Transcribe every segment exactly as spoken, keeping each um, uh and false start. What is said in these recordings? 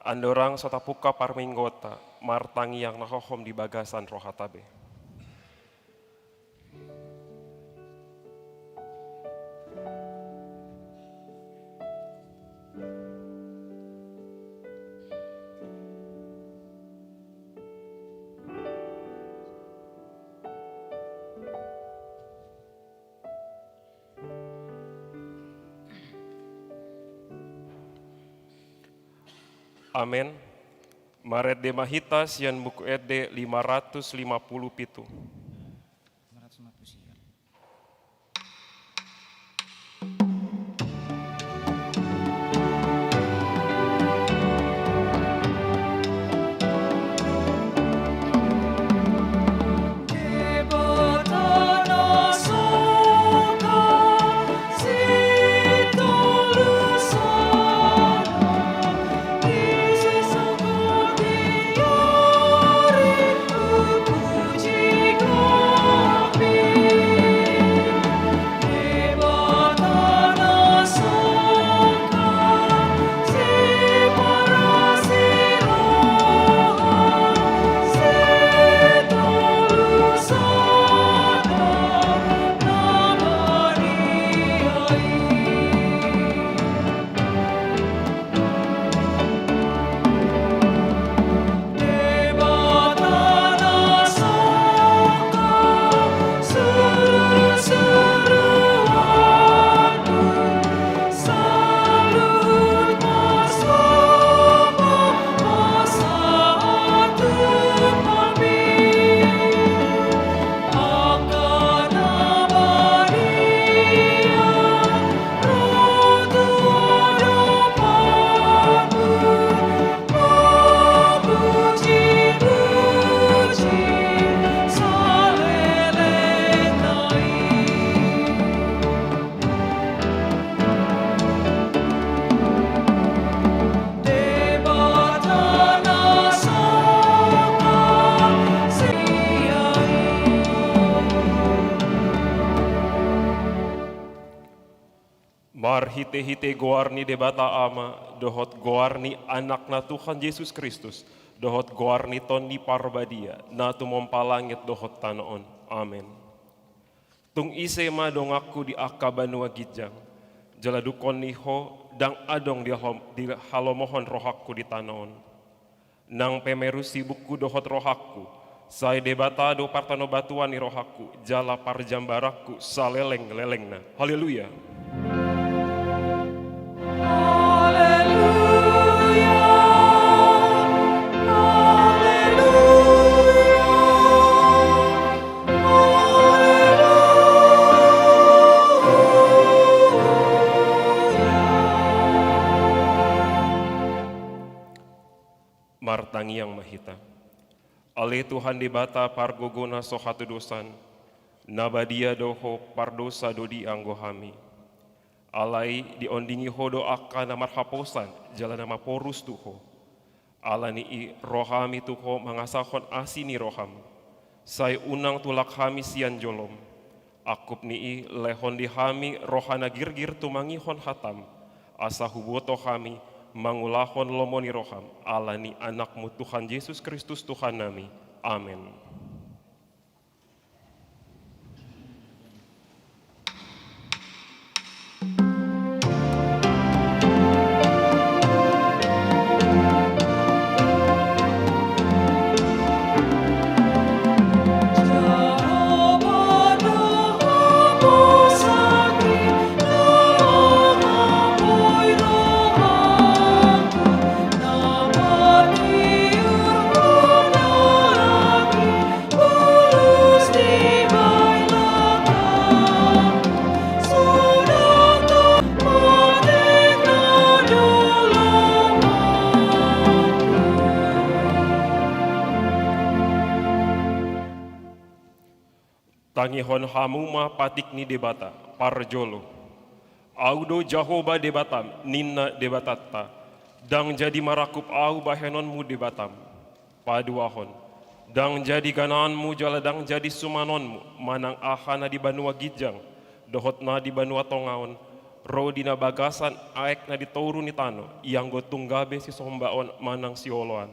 Andorang so tapungka parmingguonta, martangiang na hohom di bagasan rohata be. Amen. Marende ma hita sian Buku Ende lima ratus lima puluh pitu. Marhitehite goar ni Debata Ama, dohot goar ni Anakna Tuhan Jesus Kristus, dohot goar ni Tondi Parbadia, na tumompa langit dohot tano on. Amen. Tung ise ma donganku di angka banua ginjang, jala dungkon ni ho ndang adong di halom-, dihalomohon rohangku di tano on. Nang pe meru sibukku dohot rohangku, sai Debata do partanobatuan ni rohangku, jala parjambaranku saleleng-lelengna. Haleluya. Haleluya. Haleluya. Martangiang ma hita. Ale Tuhan Debata pargogona so hatudosan, na badia do ho, pardosa do di anggo hami. Alai diondingi ho do angka na marhaposan jala na maporus tu ho. Ala ni i ro hami tu ho mangasahon asi ni roham. Sai unang tulak hami sian jolom. Angkup ni i lehon di hami roha na girgir tumangihon hatam, asa huboto hami mangulahon lomo ni roham, ala ni Anakmu Tuhan Jesus Kristus Tuhannami. Amen. Tangihon hamu ma patik ni Debata, parjolo. Ahu do Jahowa Debatam, ninna Debatanta, ndang jadi marangkup ahu bahenonmu Debatam. Paduahon, ndang jadi ganaanmu jala ndang jadi sumanonmu manang aha na di banua ginjang dohot na di banua tonga on, ro di na bagasan aek na di toru ni tano, ianggo tung gabe sisombaon manang sioloan.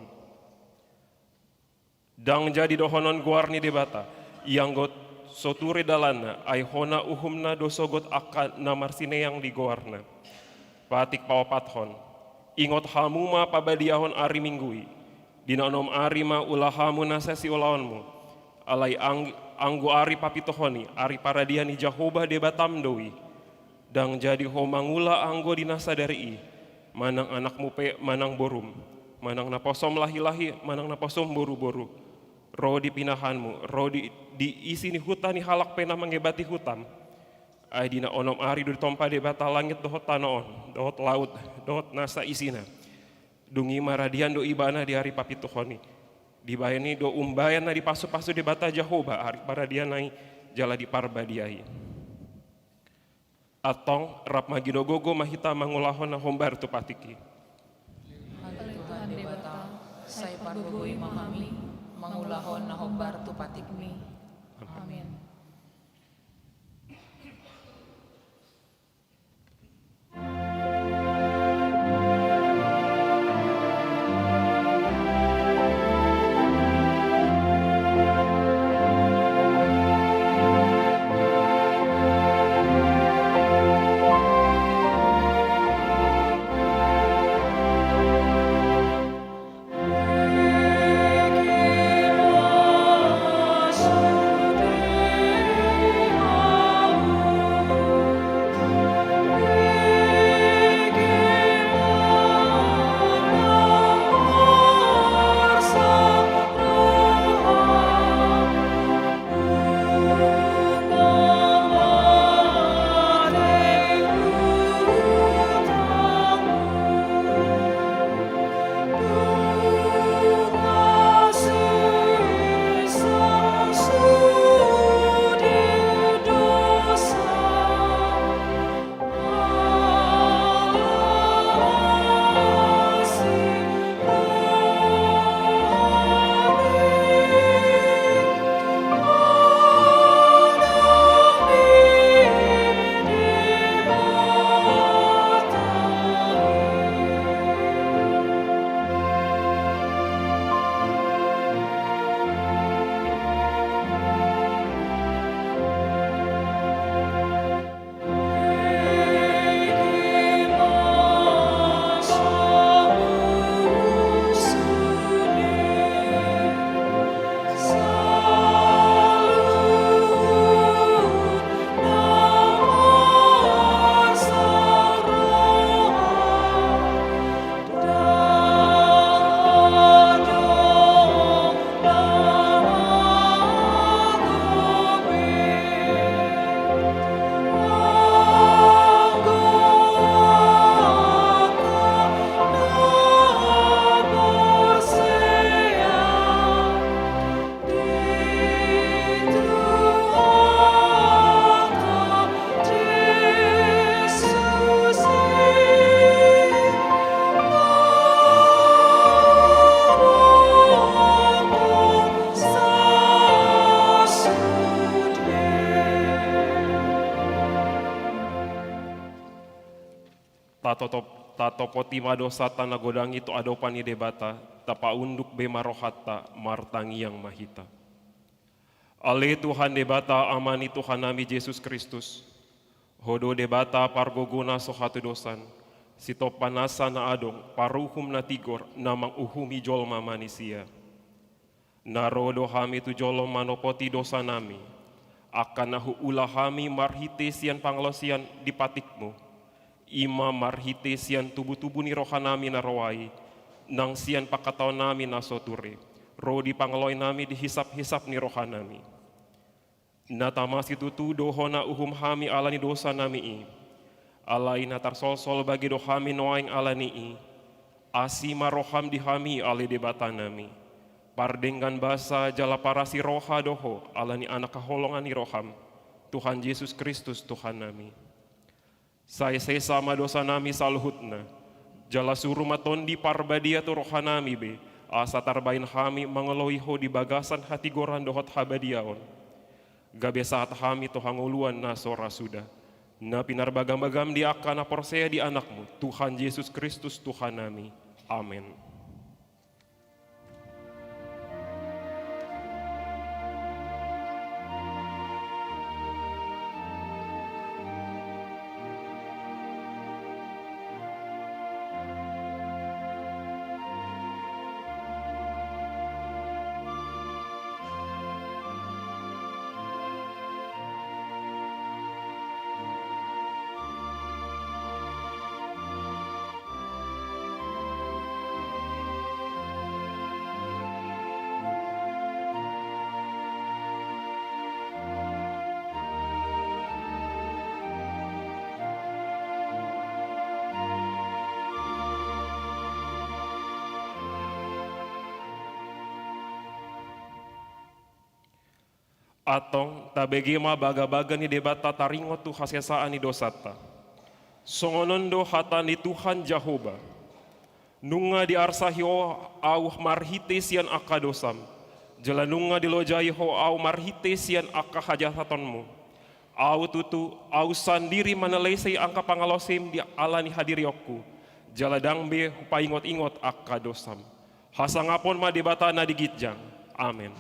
Ndang jadi dohonon goar ni Debata, ianggo so ture dalanna, ai hona uhumna do sogot angka na marsineang di goarna. Patik paopathon. Ingot hamu ma pabadiahon ari Minggu i. Di na onom ari ma ula hamu nasa siulaonmu. Alai ang-, anggo ari papituhon i, ari paradian ni Jahowa Debatam do i. Ndang jadi ho mangula anggo di na sadari i, manang anakmu pe, manang borum, manang naposom lahi-lahi, manang naposom boru-boru, ro di pinahanmu, ro di, di isi ni huta ni halak pe na mangebati hutam. Ai di na onom ari do ditompa Debata langit dohot tano on, dohot laut, dohot nasa isina. Dung i maradian do ibana di ari papituhon i. Dibahen i do umbahen na dipasu-pasu Debata Jahowa ari paradianna i jala di parbadiai. Antong, rap magido gogo ma hita mangulahon na hombar tu patik i. Ale Tuhan Debata, sai pargogoi ma hami mangulahon na hombar tu patikmi. Amin. Tatotop-, tatopoti ma dosanta na godang i tu adopan ni Debata, tapaunduk be ma rohanta, martangiang ma hita. Ale Tuhan Debata, Ama ni Tuhannami Jesus Kristus, Ho do Debata pargogona so hatudosan, sitompa nasa na adong, paruhum na tigor, na manguhumi jolma manisia. Na ro do hami tu jolom manopoti dosanami, angka na huula hami marhite sian pangalaosian di patikmu, i ma marhite sian tubutubu ni rohanami na roa i, nang sian pangkataonnami na so ture, ro di pangalaoinami di hisaphisap ni rohanami. Na tama situtu do hona uhum hami ala ni dosanami i. Alai na tarsolsol bage do hami nuaeng ala ni i. Asi ma roham di hami ale Debatanami. Pardenggan basa jala parasi roha do ho ala ni anak haholongan ni roham, Tuhan Jesus Kristus Tuhannami. Sai sesa ma dosanami saluhutna. Jala suru ma Tondi Parbadia tu rohanami be, asa tarbahen hami mangoloi ho di bagasan hatigoran dohot habadiaon. Gabe sahat hami tu hangoluan na so ra suda. na pinarbagam-bagam di angka na porsea di Anakmu, Tuhan Jesus Kristus Tuhannami. Amen. Antong, tabege ma bagabaga ni Debata taringot tu hasesaan ni dosanta. Songon on do hata ni Tuhan Jahowa: Nunga diarsahi Ho ahu marhite sian angka dosam, jala nunga dilojai Ho ahu marhite sian angka hajahatonmu. Ahu tutu, ahu sandiri manalesei angka pangalaosim di ala ni hadirionku, jala ndang be hupaingot-ingot angka dosam. Hasangapon ma Debata na di ginjang. Amen.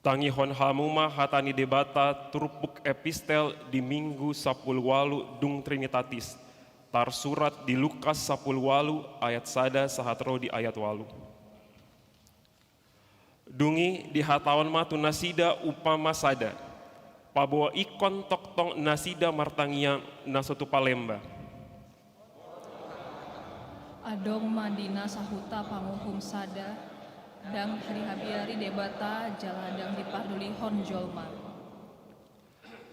Tangihon hamu ma hata ni Debata turpuk epistel di Minggu sampulu ualu dung Trinitatis, tarsurat di Lukas sampulu ualu ayat sada sahat ro di ayat ualu. Dung i dihatahon ma tu nasida umpama sada: Paboa ingkon tongtong nasida martangiang na so tu palemba. Adong ma di na sahuta panguhum sada, ndang dihabiari Debata jala ndang dipardulihon jolma.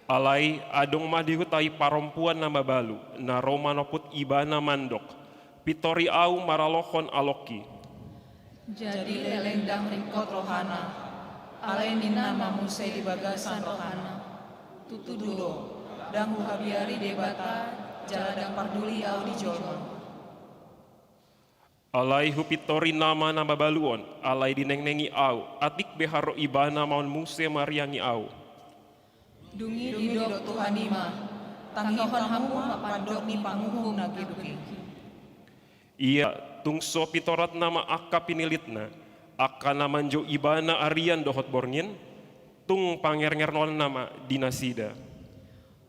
Alai adong ma di huta i parompuan na mabalu, na ro manopot ibana mandok: Pintori ahu maralohon alongki. Jadi leleng ndang ringkot rohana, alai ninna ma muse di bagasan rohana: Tutu do, ndang huhabiari Debata, jala ndang parduli ahu di jolma. Alai hupintori nama na mabalu on, alai dinengnengi ahu, atik be haru ibana maon muse mariangi ahu. Dung i didok Tuhan i ma: Tangihon hamu ma pandok ni panguhum na geduk i. Ia tung so pitoratna ma angka pinilitna, angka na manjou ibana arian dohot borngin, tung pangerngeronna ma di nasida.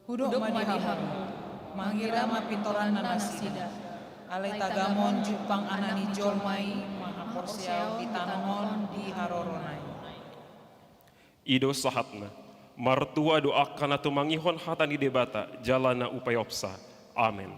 Hudok ma di hamu, mangira ma pintoranna nasida, alai tagamon jumpang Anak ni jolma i ma haporseaon di tano on di harorona i. I do sahatna. Martua do angka na tumangihon hata ni Debata jala na umpaeopsa. Amen.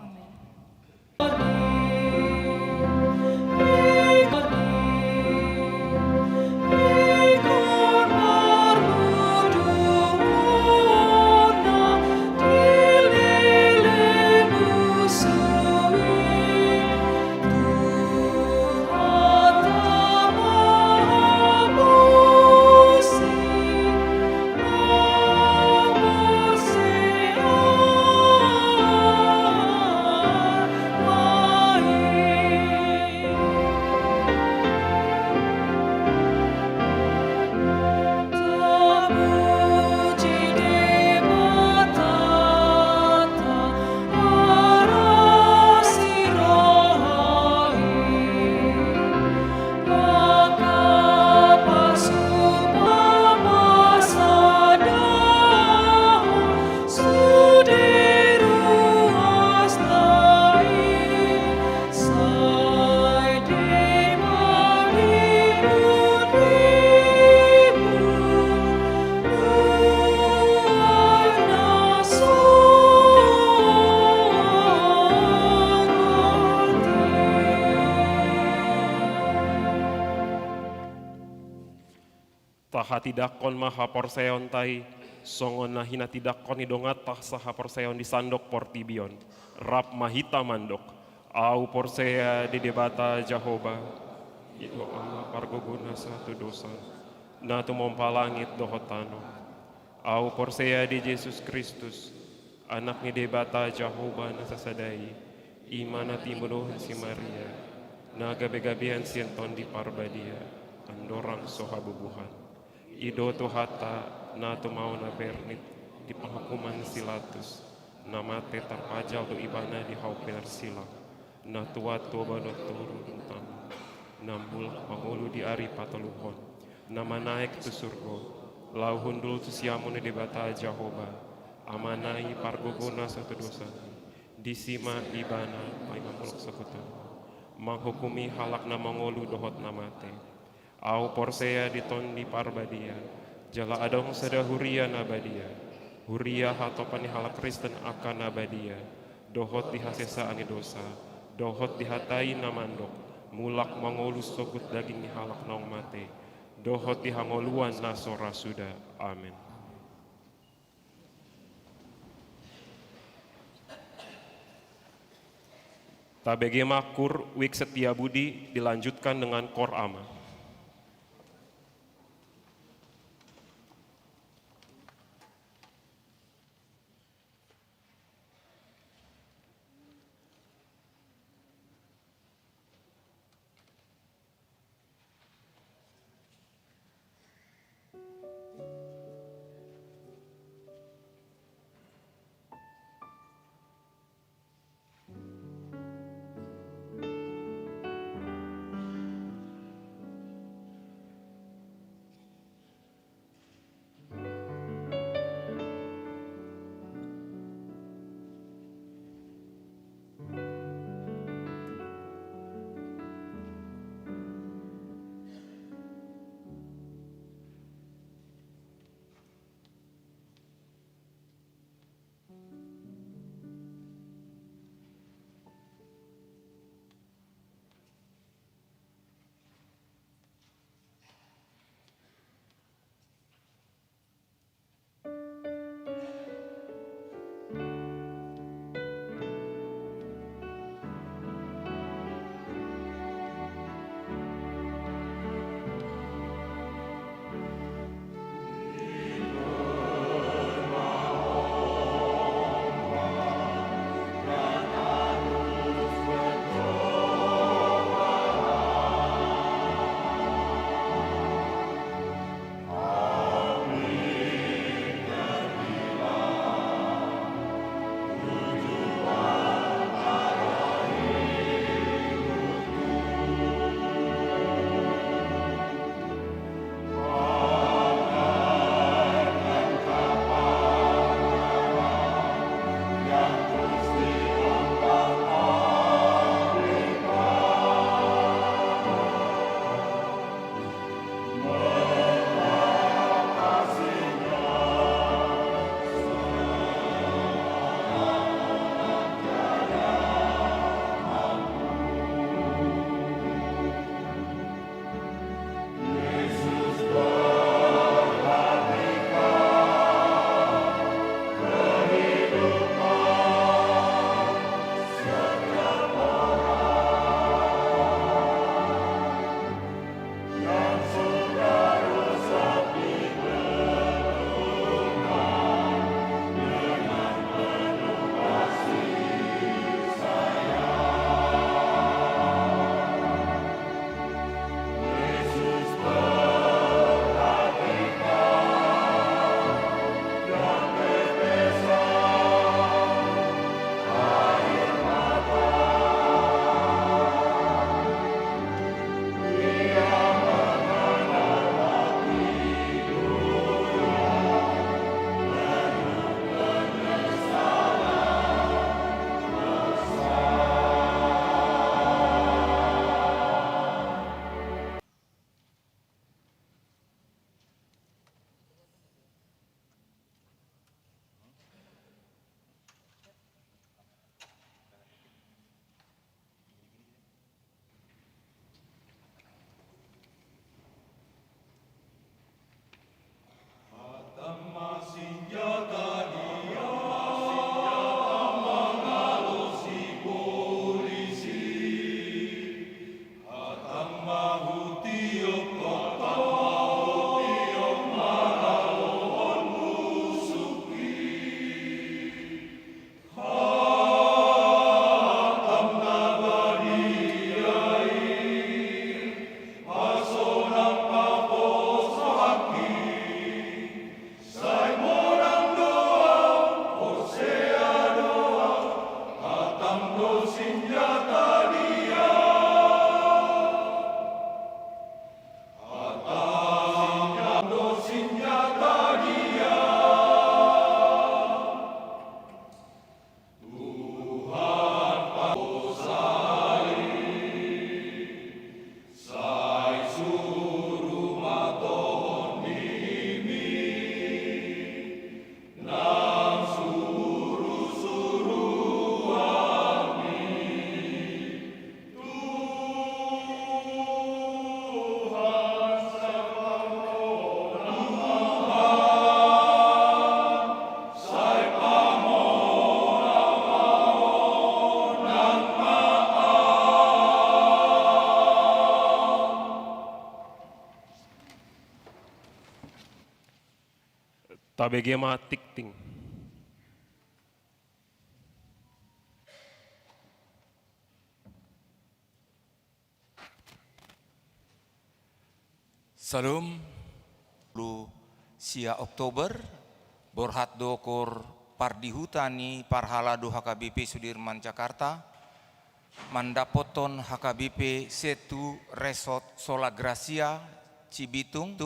Tahatindangkon ma haporseaonta i, songon na hinatindangkon ni donganta sahaporseaon di sandok portibi on. Rap ma hita mandok: Ahu porsea di Debata Jahowa, i do Ama pargogona satudosan, na tumompa langit dohot tano. Ahu porsea di Jesus Kristus, Anak ni Debata Jahowa na sasada i, i ma na tinodohon si Maria, na gabegabean sian Tondi Parbadia, andorang so habubuhan. I do Tuhanta, na tumaon na bernit di panghukuman si Latus, na mate tarpajal do ibana di hau pinarsilang, na tuat tu oban on toru dung tano, na mulak mangolu di ari patoluhon, na manaek tu surgo, laho hundul tu siamun ni Debata Jahowa, Amana i pargogona satudosan i, disi ma ibana paima mulak sogot on, manghukumi halak na mangolu dohot na mate. Ahu porsea di Tondi Parbadia, jala adong sada huria na badia, huria hatopan ni halak Kristen angka na badia, dohot di hasesaan ni dosa, dohot di hata i na mandok, mulak mangolu sogot daging ni halak naung mate, dohot di hangoluan na so ra suda. Amen. Tabege ma Kur Wik Setia Budi dilanjutkan dengan Kor Ama. Tabege ma tingting. Salam. Lu sia Oktober, borhat do ukur pardihuta ni parhalado H K B P Sudirman Jakarta, mandapothon H K B P Setu Resort Sola Gracia, Cibitung,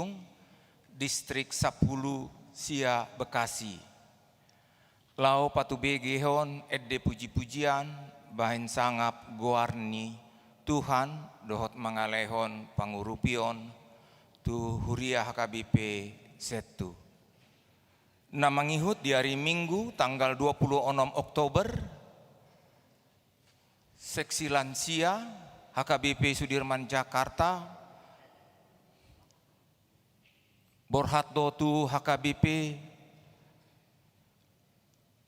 Distrik Sampulu Sia, Bekasi. Laho patubegehon ende puji-pujian, bahen sangap goar ni Tuhan, dohot mangalaehon pangurupion tu huria H K B P Setu. Na mangihut di ari Minggu tanggal dua puluh onom Oktober, seksi lansia H K B P Sudirman Jakarta, borhat do tu H K B P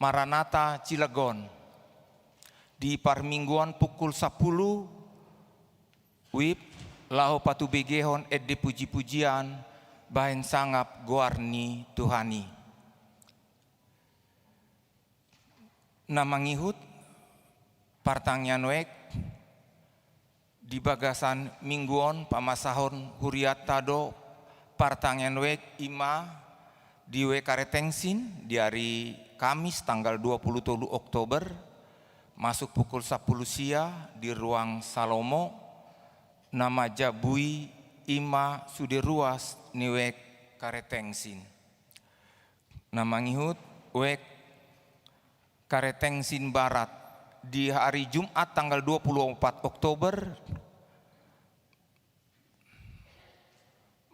Maranatha Cilegon di parmingguan pukul sampulu wib, laho patubegehon ende puji-pujian, bahen sangap goar ni Tuhan i. Na mangihut partangiangan wijk di bagasan Minggu on, pamasahon hurianta do partangiangan wijk, i ma di wijk Karetengsin di ari Kamis tanggal dua puluh tolu Oktober, masuk pukul sampulu sia di ruang Salomo, na manjabui i ma sude ruas ni wijk Karetengsin. Na mangihut wijk Karetengsin Barat di hari Jumat tanggal dua puluh opat Oktober,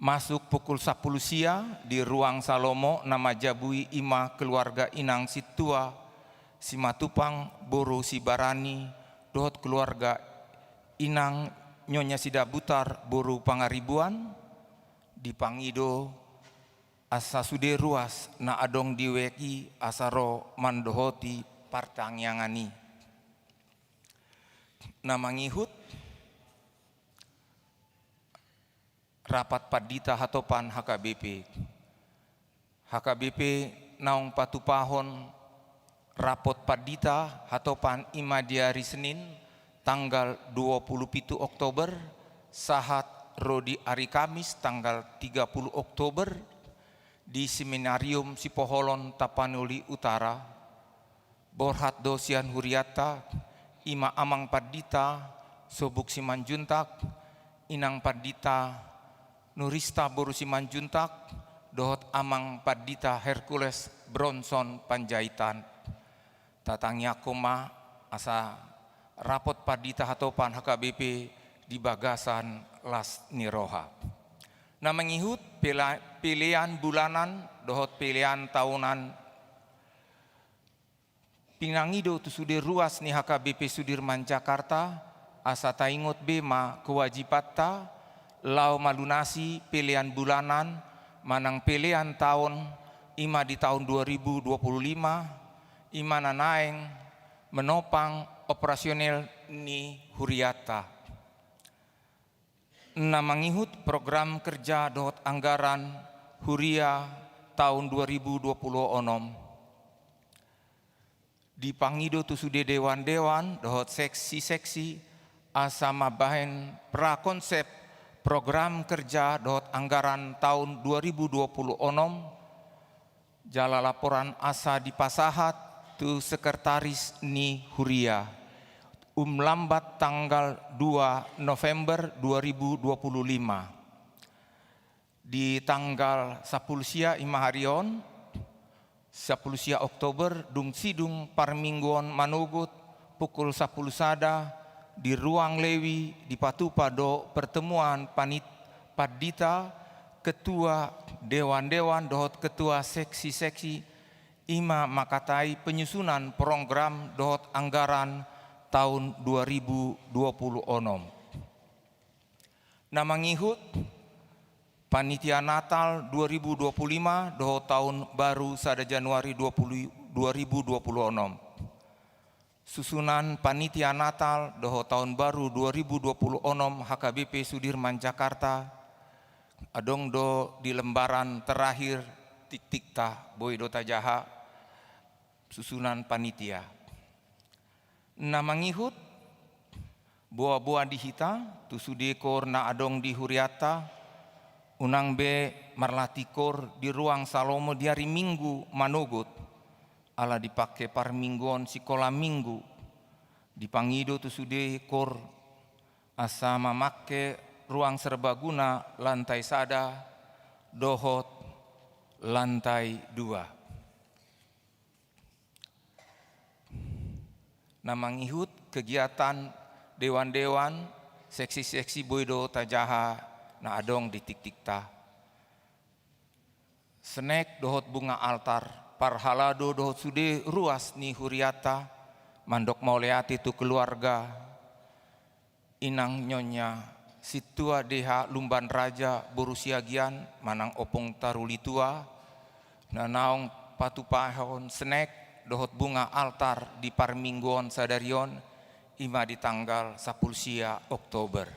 masuk pukul sampulu sia di ruang Salomo, na manjabui i ma keluarga Inang Sintua Simatupang boru Sibarani, dohot keluarga Inang Nyonya Sidabutar boru Pangaribuan, dipangido asa sude ruas na adong di wijk i asa ro mandohoti partangiangan i. Na mangihut rapat pandita hatopan H K B P. H K B P naung patupahon rapot pandita hatopan i ma di ari Senin tanggal dua puluh pitu Oktober, sahat ro di ari Kamis tanggal tiga puluh Oktober di Seminarium Sipoholon Tapanuli Utara. Borhat do sian hurianta, i ma Amang Pandita Sobuk Simanjuntak, Inang Pandita Nurista boru Simanjuntak, dohot Amang Pandita Hercules Bronson Panjaitan. Tatangiangkon ma asa rapot pandita hatopan H K B P di bagasan las ni roha. Na mangihut pela-, pelean bulanan dohot pelean taonan pinangido tu sude ruas ni H K B P Sudirman Jakarta, asa taingot be ma kewajibanta laho malunasi pelean bulanan manang pelean taon, i ma di taon dua ribu dua puluh lima, i ma na naeng menopang operasional ni hurianta. Na mangihut program kerja dohot anggaran huria taon dua ribu dua puluh onom. Dipangido tu sude dewan-dewan dohot seksi-seksi asa mambahen prakonsep program kerja dohot anggaran taon dua ribu dua puluh onom, jala laporan asa dipasahat tu sekretaris ni huria, um lambat tanggal dua November dua ribu dua puluh lima. Di tanggal sampulu sia i ma ari on, sampulu sia Oktober, dung sidung parmingguon manogot pukul sampulu sada di ruang Lewi, dipatupa do pertemuan panit-, pandita, ketua dewan-dewan dohot ketua seksi-seksi, i ma mangkatai penyusunan program dohot anggaran taon dua ribu dua puluh onom. Na mangihut panitia Natal dua ribu dua puluh lima dohot taon baru sada Januari dua puluh, dua ribu dua puluh onom. Susunan panitia Natal dohot taon baru dua ribu dua puluh onom H K B P Sudirman Jakarta, adong do di lembaran terakhir Tiktikta boi do tajaha susunan panitia. Na mangihut, boa-boa di hita tu sude koor na adong di hurianta, unang be marlatih koor di ruang Salomo di ari Minggu manogot, ala dipangke parmingguon sikola Minggu. Dipangido tu sude koor asa mamangke ruang serbaguna lantai sada dohot lantai dua. Na mangihut kegiatan dewan-dewan, seksi-seksi boi do tajaha na adong di tiktikta. Senek dohot bunga altar, parhalado dohot sude ruas ni hurianta, mandok mauliate tu keluarga, Inang Nyonya Sintua Deha Lumban Raja boru Siagian manang Ompung Taruli Tua, na naung patupahon senek dohot bunga altar di parmingguon sadari on, i ma di tanggal sampulu sia Oktober.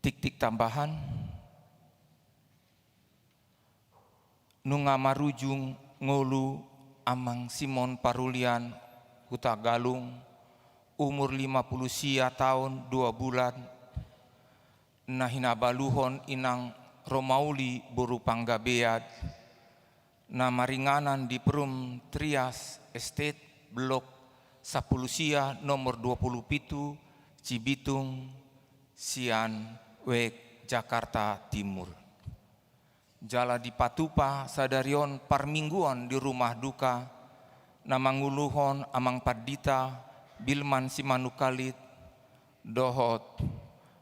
Tiktik tambahan. Nunga marujung ngolu Amang Simon Parulian Hutagalung, umur lima pulu sia taon dua bulan, na hinabaluhon Inang Romauli boru Panggabean, na maringanan di Perum Trias Estate, Blok sampulu sia, nomor dua pulu pitu, Cibitung sian Wek, Jakarta Timur. Jala dipatupa sadari on parmingguon di rumah duka, na manguluhon Amang Pandita Bilman Simanungkalit dohot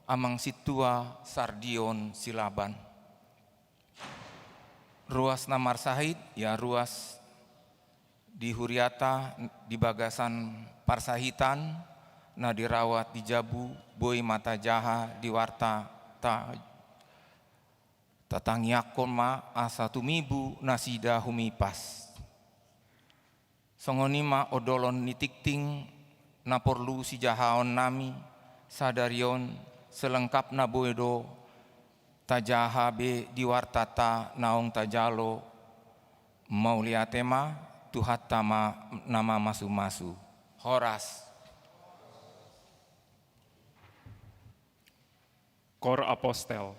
Amang Sintua Sardion Silaban. Ruas na marsahit, ia ruas di hurianta di bagasan parsahitan na dirawat di jabu, boi ma tajaha di warta ta-, tatangiangkon ma asa tumibu nasida humipas. Songon i ma ondolon ni tingting na porlu sijahaon nami sadari on, selengkapna boi do tajaha be di wartanta naung tajalo. Mauliate ma, Tuhanta ma na mamasu-masu. Horas. Koor Apostel.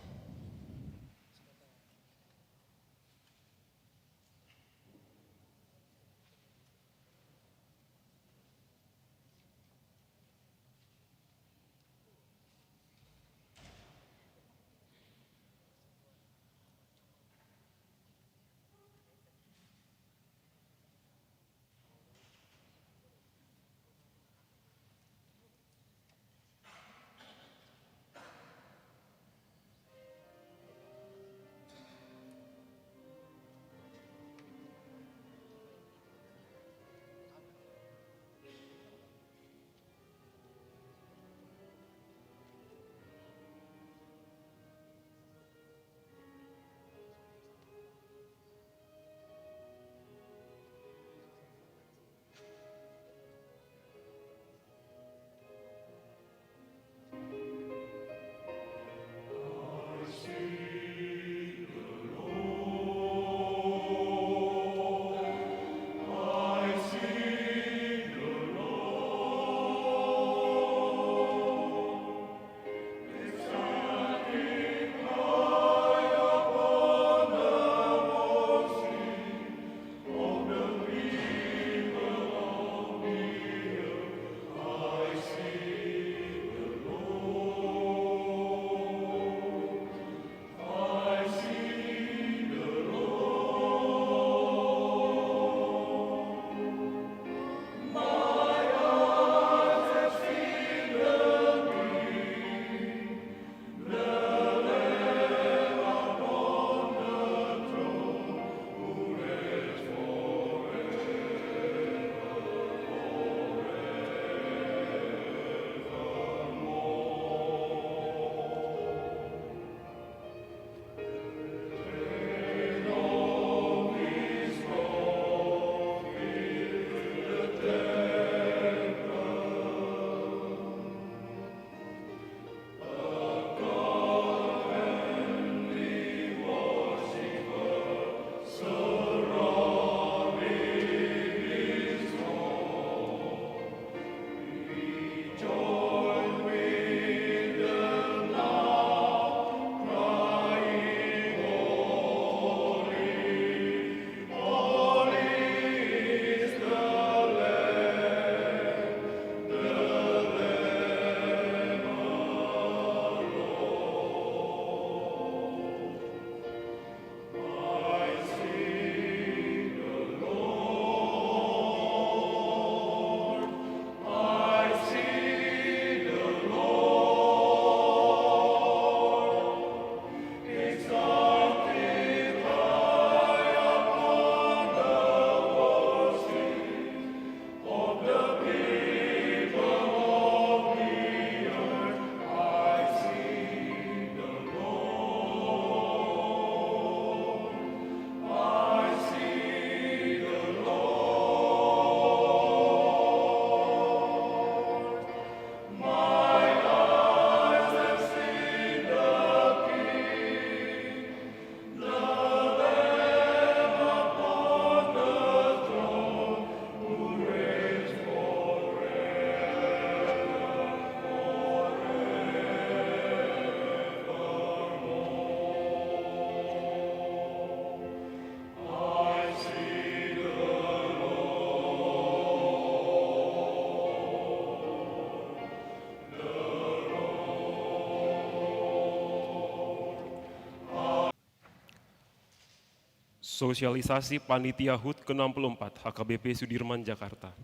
Sosialisasi Panitia hut ke enam puluh empat H K B P Sudirman, Jakarta.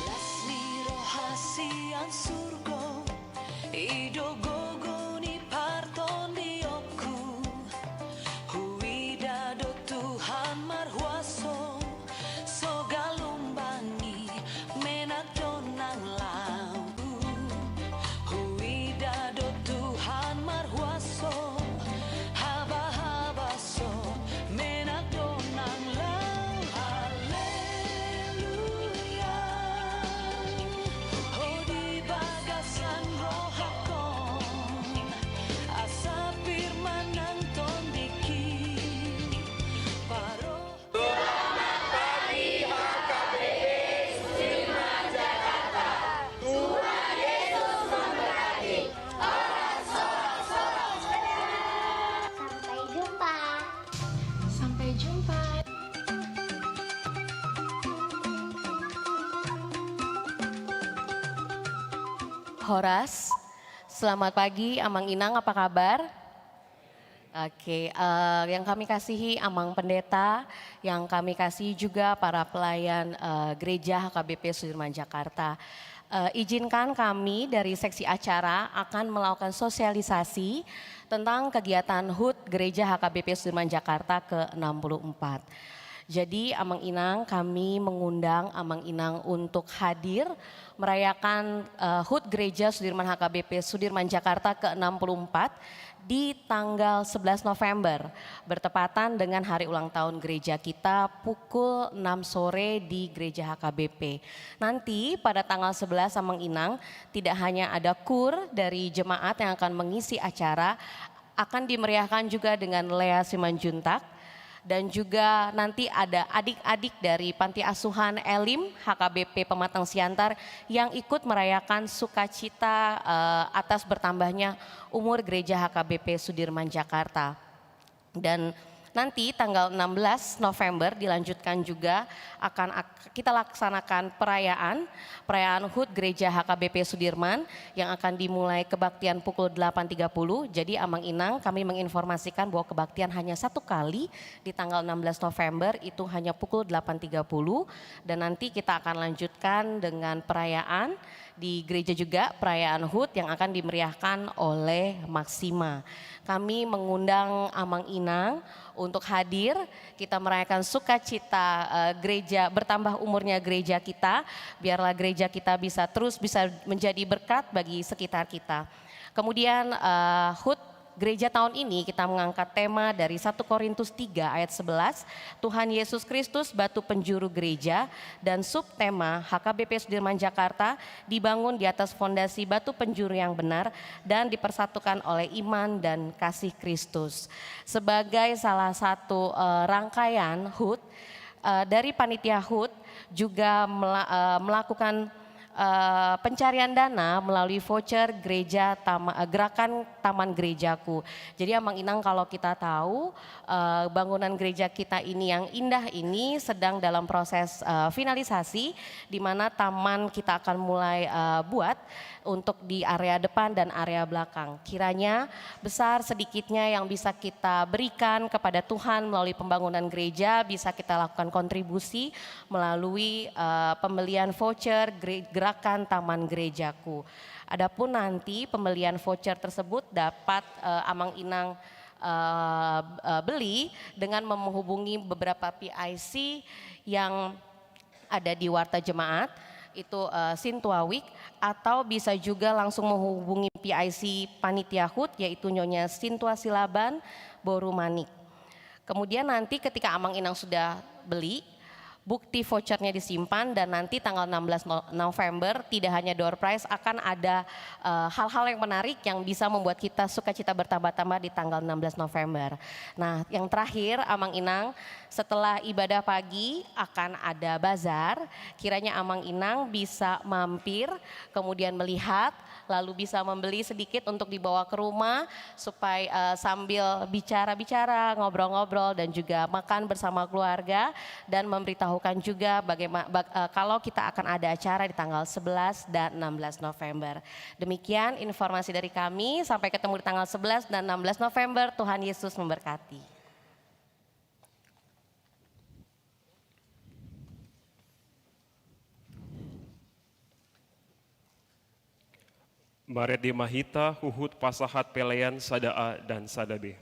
Las ni roha sian surgo, i do gogo ni partondionku. Huida do Tuhan marhuaso, so galumbangi menak do nang lao. Huida do Tuhan marhuaso, habahaba so menak do nang lao. Haleluya. Ho di bagasan rohakon, asa pir ma nang tondingki. Paro Sampai jumpa. Sampai jumpa. Horas. Selamat pagi, Amang Inang, apa kabar? Oke, eh, yang kami kasihi Amang Pendeta, yang kami kasihi juga para pelayan, eh, Gereja H K B P Sudirman Jakarta. Eh, izinkan kami dari seksi acara akan melakukan sosialisasi tentang kegiatan hut Gereja H K B P Sudirman Jakarta ke enam puluh empat. Jadi, Amang Inang, kami mengundang Amang Inang untuk hadir merayakan, eh, hut Gereja Sudirman H K B P Sudirman Jakarta ke enam puluh empat di tanggal sebelas November, bertepatan dengan hari ulang tahun gereja kita pukul enam sore di Gereja H K B P. Nanti pada tanggal sebelas, Amang Inang, tidak hanya ada kur dari jemaat yang akan mengisi acara, akan dimeriahkan juga dengan Lea Simanjuntak, dan juga nanti ada adik-adik dari Panti Asuhan Elim H K B P Pematang Siantar yang ikut merayakan sukacita, eh, atas bertambahnya umur Gereja H K B P Sudirman Jakarta. Dan nanti tanggal enam belas November dilanjutkan juga akan ak-, kita laksanakan perayaan, perayaan hut Gereja H K B P Sudirman yang akan dimulai kebaktian pukul delapan tiga puluh. Jadi, Amang Inang, kami menginformasikan bahwa kebaktian hanya satu kali di tanggal enam belas November, itu hanya pukul delapan tiga puluh. Dan nanti kita akan lanjutkan dengan perayaan di gereja juga, perayaan hut yang akan dimeriahkan oleh Maxima. Kami mengundang Amang Inang untuk hadir. Kita merayakan sukacita, eh, gereja, bertambah umurnya gereja kita. Biarlah gereja kita bisa terus bisa menjadi berkat bagi sekitar kita. Kemudian, eh, hut gereja tahun ini kita mengangkat tema dari satu Korintus tiga ayat sebelas, Tuhan Yesus Kristus batu penjuru gereja, dan subtema H K B P Sudirman Jakarta dibangun di atas fondasi batu penjuru yang benar dan dipersatukan oleh iman dan kasih Kristus. Sebagai salah satu, eh, rangkaian hut, eh, dari panitia hut juga mela-, eh, melakukan, eh, pencarian dana melalui voucher gereja Tama-, eh, gerakan Taman Gerejaku. Jadi, Amang Inang, kalau kita tahu, eh, bangunan gereja kita ini yang indah ini sedang dalam proses, eh, finalisasi, di mana taman kita akan mulai, eh, buat untuk di area depan dan area belakang. Kiranya besar sedikitnya yang bisa kita berikan kepada Tuhan melalui pembangunan gereja, bisa kita lakukan kontribusi melalui, eh, pembelian voucher gere-, gerakan Taman Gerejaku. Adapun nanti pembelian voucher tersebut dapat, eh, Amang Inang, eh, eh, beli dengan menghubungi beberapa P I C yang ada di Warta Jemaat, itu, eh, Sintua Week, atau bisa juga langsung menghubungi P I C Panitia hut, yaitu Nyonya Sintua Silaban, Boru Manik. Kemudian nanti ketika Amang Inang sudah beli, Bukti vouchernya disimpan dan nanti tanggal enam belas No-, November tidak hanya door prize, akan ada, eh, hal-hal yang menarik yang bisa membuat kita sukacita bertambah-tambah di tanggal enam belas November. Nah, yang terakhir, Amang Inang, setelah ibadah pagi akan ada bazar. Kiranya Amang Inang bisa mampir, kemudian melihat, lalu bisa membeli sedikit untuk dibawa ke rumah, supaya, eh, sambil bicara-bicara, ngobrol-ngobrol, dan juga makan bersama keluarga, dan memberitahukan juga bagaima-, bag-, eh, kalau kita akan ada acara di tanggal sebelas dan enam belas November. Demikian informasi dari kami. Sampai ketemu di tanggal sebelas dan enam belas November. Tuhan Yesus memberkati. Marende ma hita huhut pasahat pelean sada A dan sada B.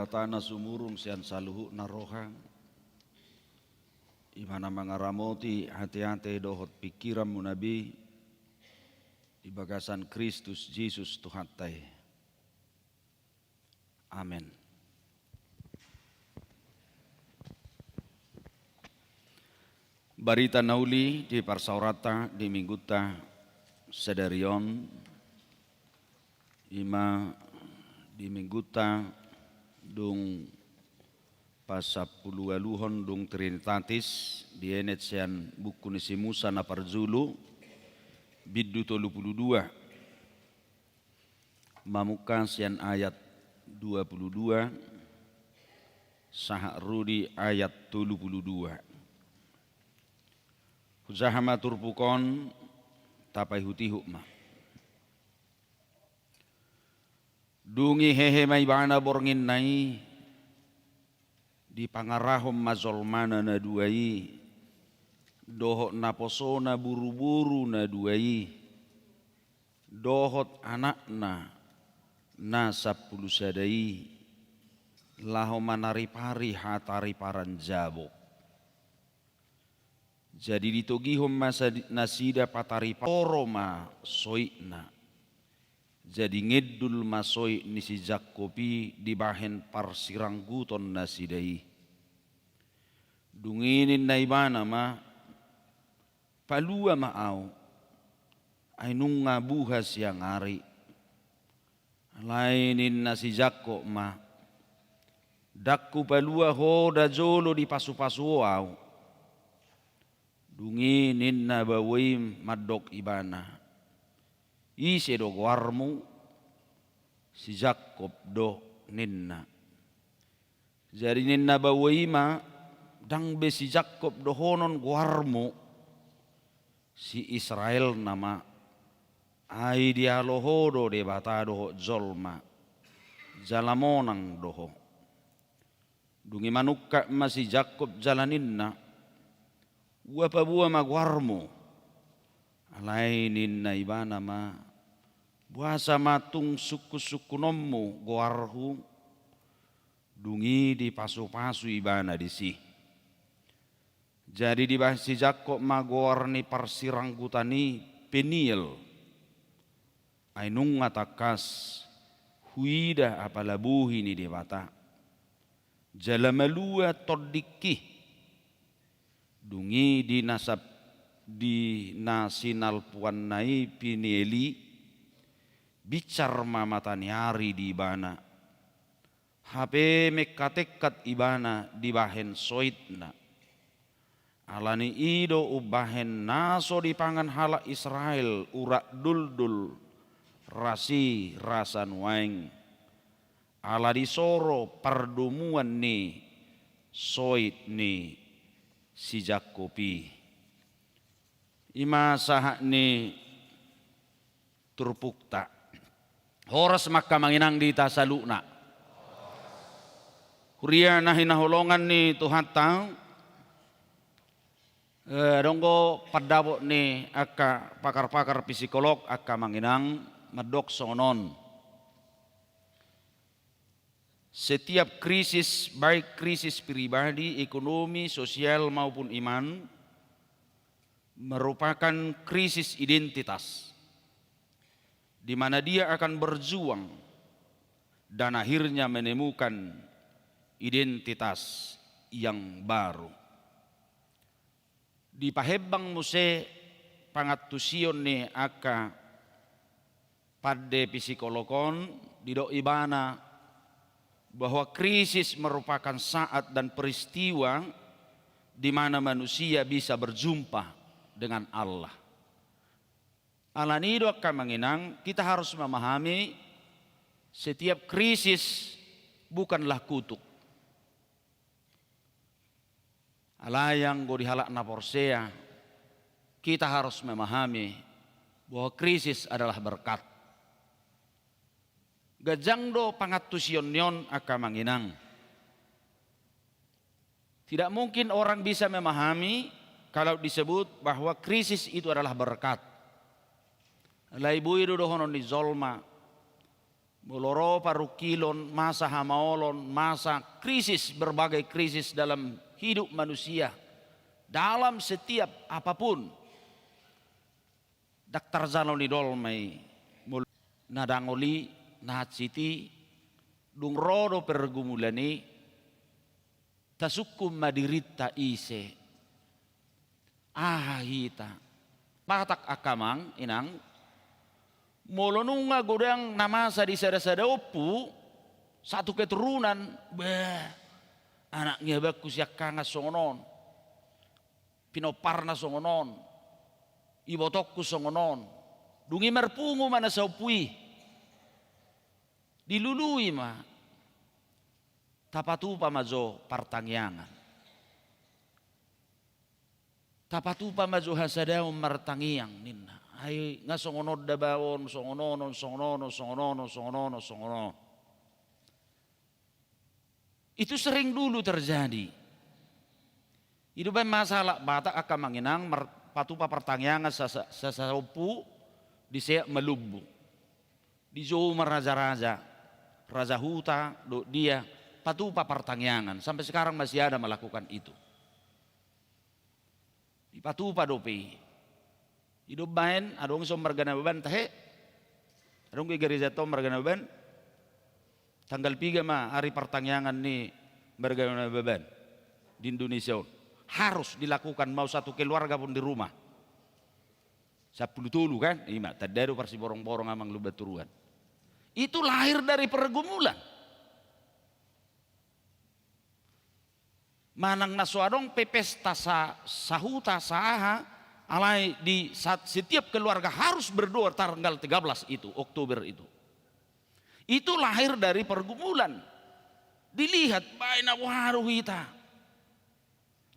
Tana sumurung sian saluhutna roha, i ma na mangaramoti ateate dohot pingkiranmuna be di bagasan Kristus Jesus Tuhanta i. Amen. Barita na uli di parsaoranta di minggunta sadari on, i ma di minggunta dung pasampuluualuhon dung Trinitatis, dienet sian buku ni si Musa na parjolo, bindu tolu pulu dua. Mamungka sian ayat dua pulu dua sahat ro di ayat tolu pulu dua. Hujaha ma turpuk on, tapaihutihut ma. Dung i hehe ma ibana bornginna i, dipangarahon ma jolmana na dua i, dohot naposona boruboru na dua i, dohot anakna na sampulu sada i, laho manaripari hatariparan Jabok. Jadi ditogihon ma sadi-, nasida pataripari, toro ma soitna. Jadi ngedul ma soit ni si Jakkob i dibahen parsirangguton nasida i. Dung i ninna ibana ma, "Palua ma ahu, ai nunga buha siang ari." Alai ninna si Jakkob ma, "Ndang hupalua ho da jolo di pasupasu on ahu." Dung i ninna baoa i mandok ibana, "Ise do goarmu?" "Si Jakkob do," ninna. Jadi ninna baoa i ma, "Ndang be si Jakkob dohonon goarmu, si Israel nama, ai dialo ho do Debata dohot jolma, jala monang do ho." Dung i manungkap ma si Jakkob jala ninna, "Ua paboa ma goarmu?" Alai ninna ibana ma, "Boasa ma tung sungkunsungkunonmu goarhu?" Dung i dipasupasu ibana disi. Jadi dibahen si Jakkob ma goar ni parsiranggutan i Peniel. Ai nunga tangkas huida apala bohi ni Debata. Jala malua tondingki. Dung i di na sap-, di na sinalpuanna i Peniel i, binsar ma mata ni ari di ibana. Hape mengkatengkat ibana dibahen soitna. Ala ni i do umbahen na so dipangan halak Israel urat duldul, rasi rasa nuaeng. Ala disoro pardomuan ni soit ni si Jakkob i. I ma sahat ni turpukta. Horas ma angka amang inang di hita saluhutna. Huria na hinaholongan ni Tuhanta, eh, adong do pandapot ni angka pakar-pakar psikolog, angka amang inang, mandok songon on. Setiap krisis, baik krisis pribadi, ekonomi, sosial, maupun iman, merupakan krisis identitas, di mana dia akan berjuang dan akhirnya menemukan identitas yang baru. Dipahembang muse pangantusion ni angka pande psikolog on, didok ibana bahwa krisis merupakan saat dan peristiwa di mana manusia bisa berjumpa dengan Allah. Ala ni i do angka amang inang, kita harus memahami setiap krisis bukanlah kutuk. Alai anggo di halak na porsea, kita harus memahami bahwa krisis adalah berkat. Ganjang do pangantusion ni on angka amang inang. Tidak mungkin orang bisa memahami kalau disebut bahwa krisis itu adalah berkat. Alai boi do dohonon ni jolma, Molo ro parungkilon, masa hamaolon, masa krisis, berbagai krisis dalam hidup manusia, dalam setiap apapun, ndang tarjalo ni dolma i. Molo na dangol i, na hansit i, dung ro do pergumulan i, tasungkun ma dirinta ise. Aha hita? Batak angka amang inang, molo nunga godang na masa di sada-sada ompu, satu keturunan, bah, anak ni abangku siangkangan songon on, pinomparna songon on, ibotongku songon on. Dung i marpungu ma na saompu i, dilului ma. Tapatupa ma jo partangiangan. Tapatupa ma jo hasadaon martangiang ninna. Ai nga songon on daba on, songon on, songon on, songon on, songon on, songon on. Itu sering dulu terjadi. I do umbahen masa halak Batak angka amang inang mar-, patupa partangiangan sa-, sa-, sa-, saompu di seat malumbu. Dijou ma raja-raja, raja huta dohot dia, patupa partangiangan. Sampai sekarang masih ada melakukan itu. Dipatupa dope i. I do umbahen adong ison marga Nababan tahe? Adong di gereja on marga Nababan? Tanggal piga ma ari partangiangan ni marga Nababan di Indonesia on? Harus dilakukan, mau satu keluarga pun di rumah. Sampulu tolu kan? Ima, tanda do parsiborong-borong amang Lumban Toruan. Itu lahir dari pergumulan. Manang na so adong pe pesta sa-, sahuta, saaha, alai di saat setiap keluarga harus berdoa tanggal tiga belas itu, Oktober itu. Itu lahir dari pergumulan. Dilihat, bae na boha do hita.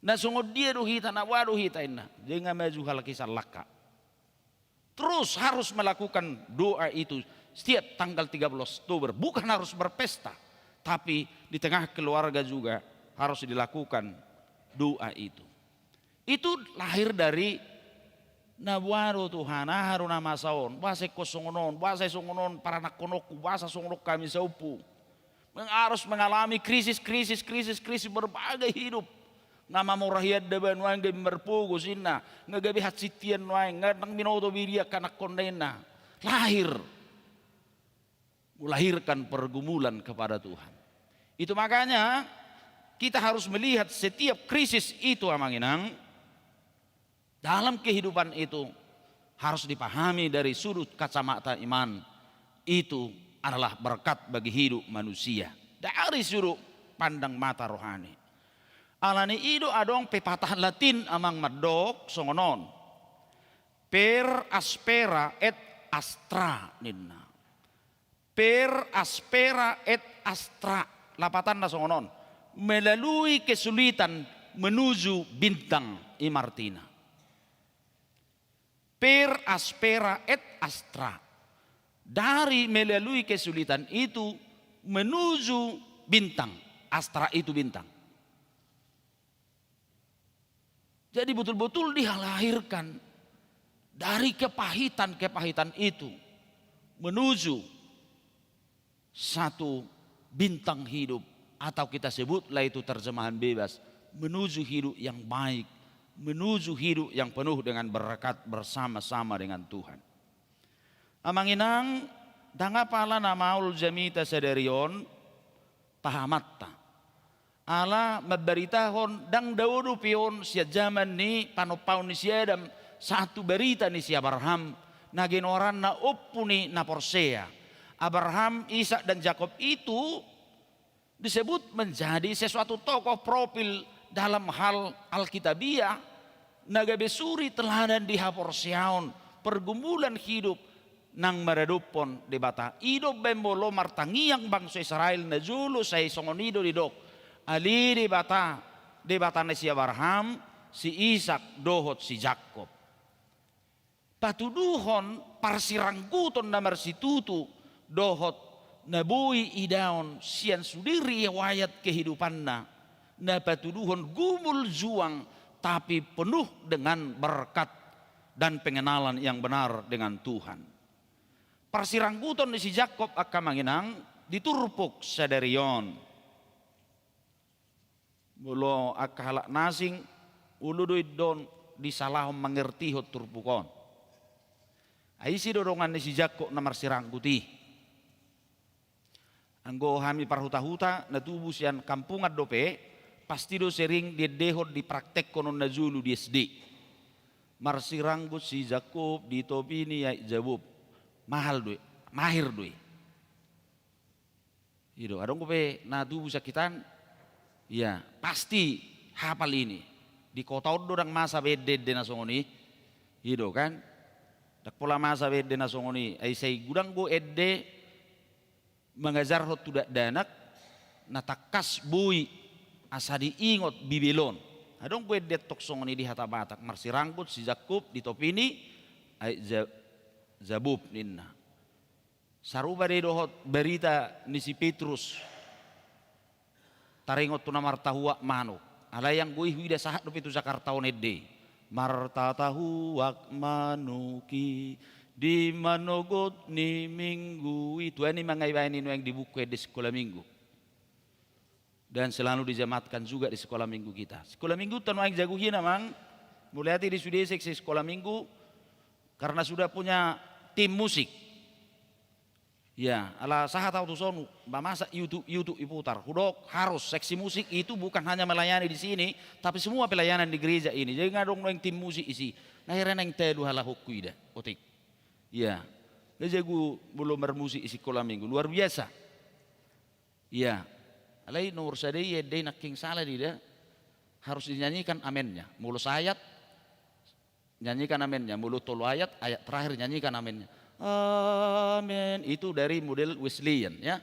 Na songon dia do hita, na boha do hita inna. Jadi nga maju halak i sallangka. Terus harus melakukan doa itu setiap tanggal tiga belas Oktober. Bukan harus berpesta, tapi di tengah keluarga juga harus dilakukan doa itu. Itu lahir dari na boha do Tuhan, aha do na masa on, boasa ingkon songon on, boasa songon on paranakkononku, boasa songon on hami saompu. Meng-, harus mengalami krisis, krisis, krisis, krisis berbagai hidup. Nga mamora hian daba nuaeng gabe marpogos inna, nga gabe hansit hian nuaeng, nga ndang binoto be dia angka anakkonna inna. Lahir. Melahirkan pergumulan kepada Tuhan. Itu makanya kita harus melihat setiap krisis itu, amang inang, dalam kehidupan itu harus dipahami dari sudut kacamata iman. Itu adalah berkat bagi hidup manusia dari sudut pandang mata rohani. Alani i do adong pepatah Latin, amang, mandok songon on: Per aspera et astra, ninna. Per aspera et astra. Lapatanna songon on: melalui kesulitan menuju bintang, i ma artina. Per aspera et astra. Dari melalui kesulitan itu menuju bintang. Astra itu bintang. Jadi betul-betul dilahirkan dari kepahitan-kepahitan itu menuju satu bintang hidup, atau kita sebutlah itu terjemahan bebas, menuju hidup yang baik, menuju hidup yang penuh dengan berkat bersama-sama dengan Tuhan. Amang inang, ndang apala na maol jamita sadari on pahamanta. Ala mambaritahon ndang dao dope on sian jaman ni panompaon ni si Adam satu barita ni si Abraham, na ginoaranna ompu ni na porsea. Abraham, Ishak, dan Jakob itu disebut menjadi sesuatu tokoh profil dalam hal Alkitabiah, na gabe suri teladan di haporseaon, pergumulan hidup nang maradophon Debata. I do umbahen molo martangiang bangso Israel najolo, sai songon i do didok: Ale Debata, Debata ni si Abraham, si Ishak dohot si Jakob. Patuduhon parsirangguton na marsitutu dohot na boi idaon sian sude riwayat kehidupanna, na patuduhon gumul juang, tapi penuh dengan berkat dan pengenalan yang benar dengan Tuhan. Parsirangguton ni si Jakkob angka amang inang di turpuk sadari on. Molo angka halak na asing, olo do indon disalahon mangertihon turpuk on. Ai ise do dongan ni si Jakkob na marsiranggut i? Anggo hami parhuta-huta na tubu sian kampungan dope, pasti do sering diendehon, dipraktekkonon na jolo di S D. Marsiranggut si Jakkob di topi ni aek Jabob. Mahal do i, mahir do i. I do, adong dope na tubu sian hita an, ia, pasti hapal ini. Di kota on do ndang masa be ende-ende na songon i. I do kan? Ndang pola masa be ende na songon i. Ai sai godang do ende mangajarhon tu dakdanak, na tangkas boi asa diingot Bibel on. Adong do ende antong songon i di hata Batak, marsiranggut si Jakkob di topi ni aek Ja-, Jabob ninna. Sarupa do i dohot barita ni si Petrus, taringot tu na martahuak manuk. Alai anggo i huida sahat dope tu Jakarta on ende. Martatahuak manuk i di manogot ni Minggu i. Tua ni mangaibani nuaeng di buku ende sikola Minggu. Dan selalu dijamatkan juga di sekolah minggu kita. Sekolah minggu tano aek jago hian amang, mauliate di sude seksi sekolah minggu, karena sudah punya tim musik. Ya, ala sahat au tu son, ba masa YouTube, YouTube diputar. Hudok harus seksi musik itu bukan hanya melayani di sini, tapi semua pelayanan di gereja ini. Jadi ngadong nuaeng tim musik isi. Nah, akhirnya naeng tolu halak hokku ida, otik. Ya, dia jago molo marmusik isi sekolah minggu, luar biasa. Iya. Alai nomor sada i, ende i nangkin sala do ida, harus dinyanyikan amennya. Molo saayat, nyanyikan amennya. Molo tolu ayat, ayat terakhir nyanyikan amennya. Amen. Itu dari model Wesleyan, ya.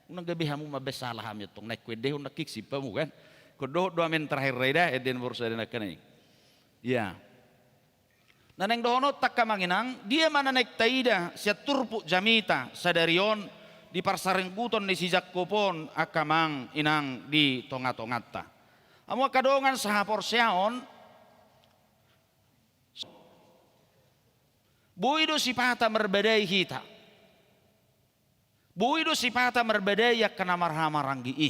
Unang gabe hamu mambaen sala hami antong, naeng huendehon nangkin simpang hamu kan. Ingkon dohot do amen terakhir ra ida, ende nomor sada nangkin i. Iya. Na naeng dohononta angka amang inang, dia ma na naeng taida sian turpuk jamita sadari on di parsirangguton ni si Jakkob on angka amang inang di tonga-tonganta. Hamu angka dongan sahaporseaon, boi do sipata marbadai hita. Boi do sipata marbadai angka na marhahamaranggi i.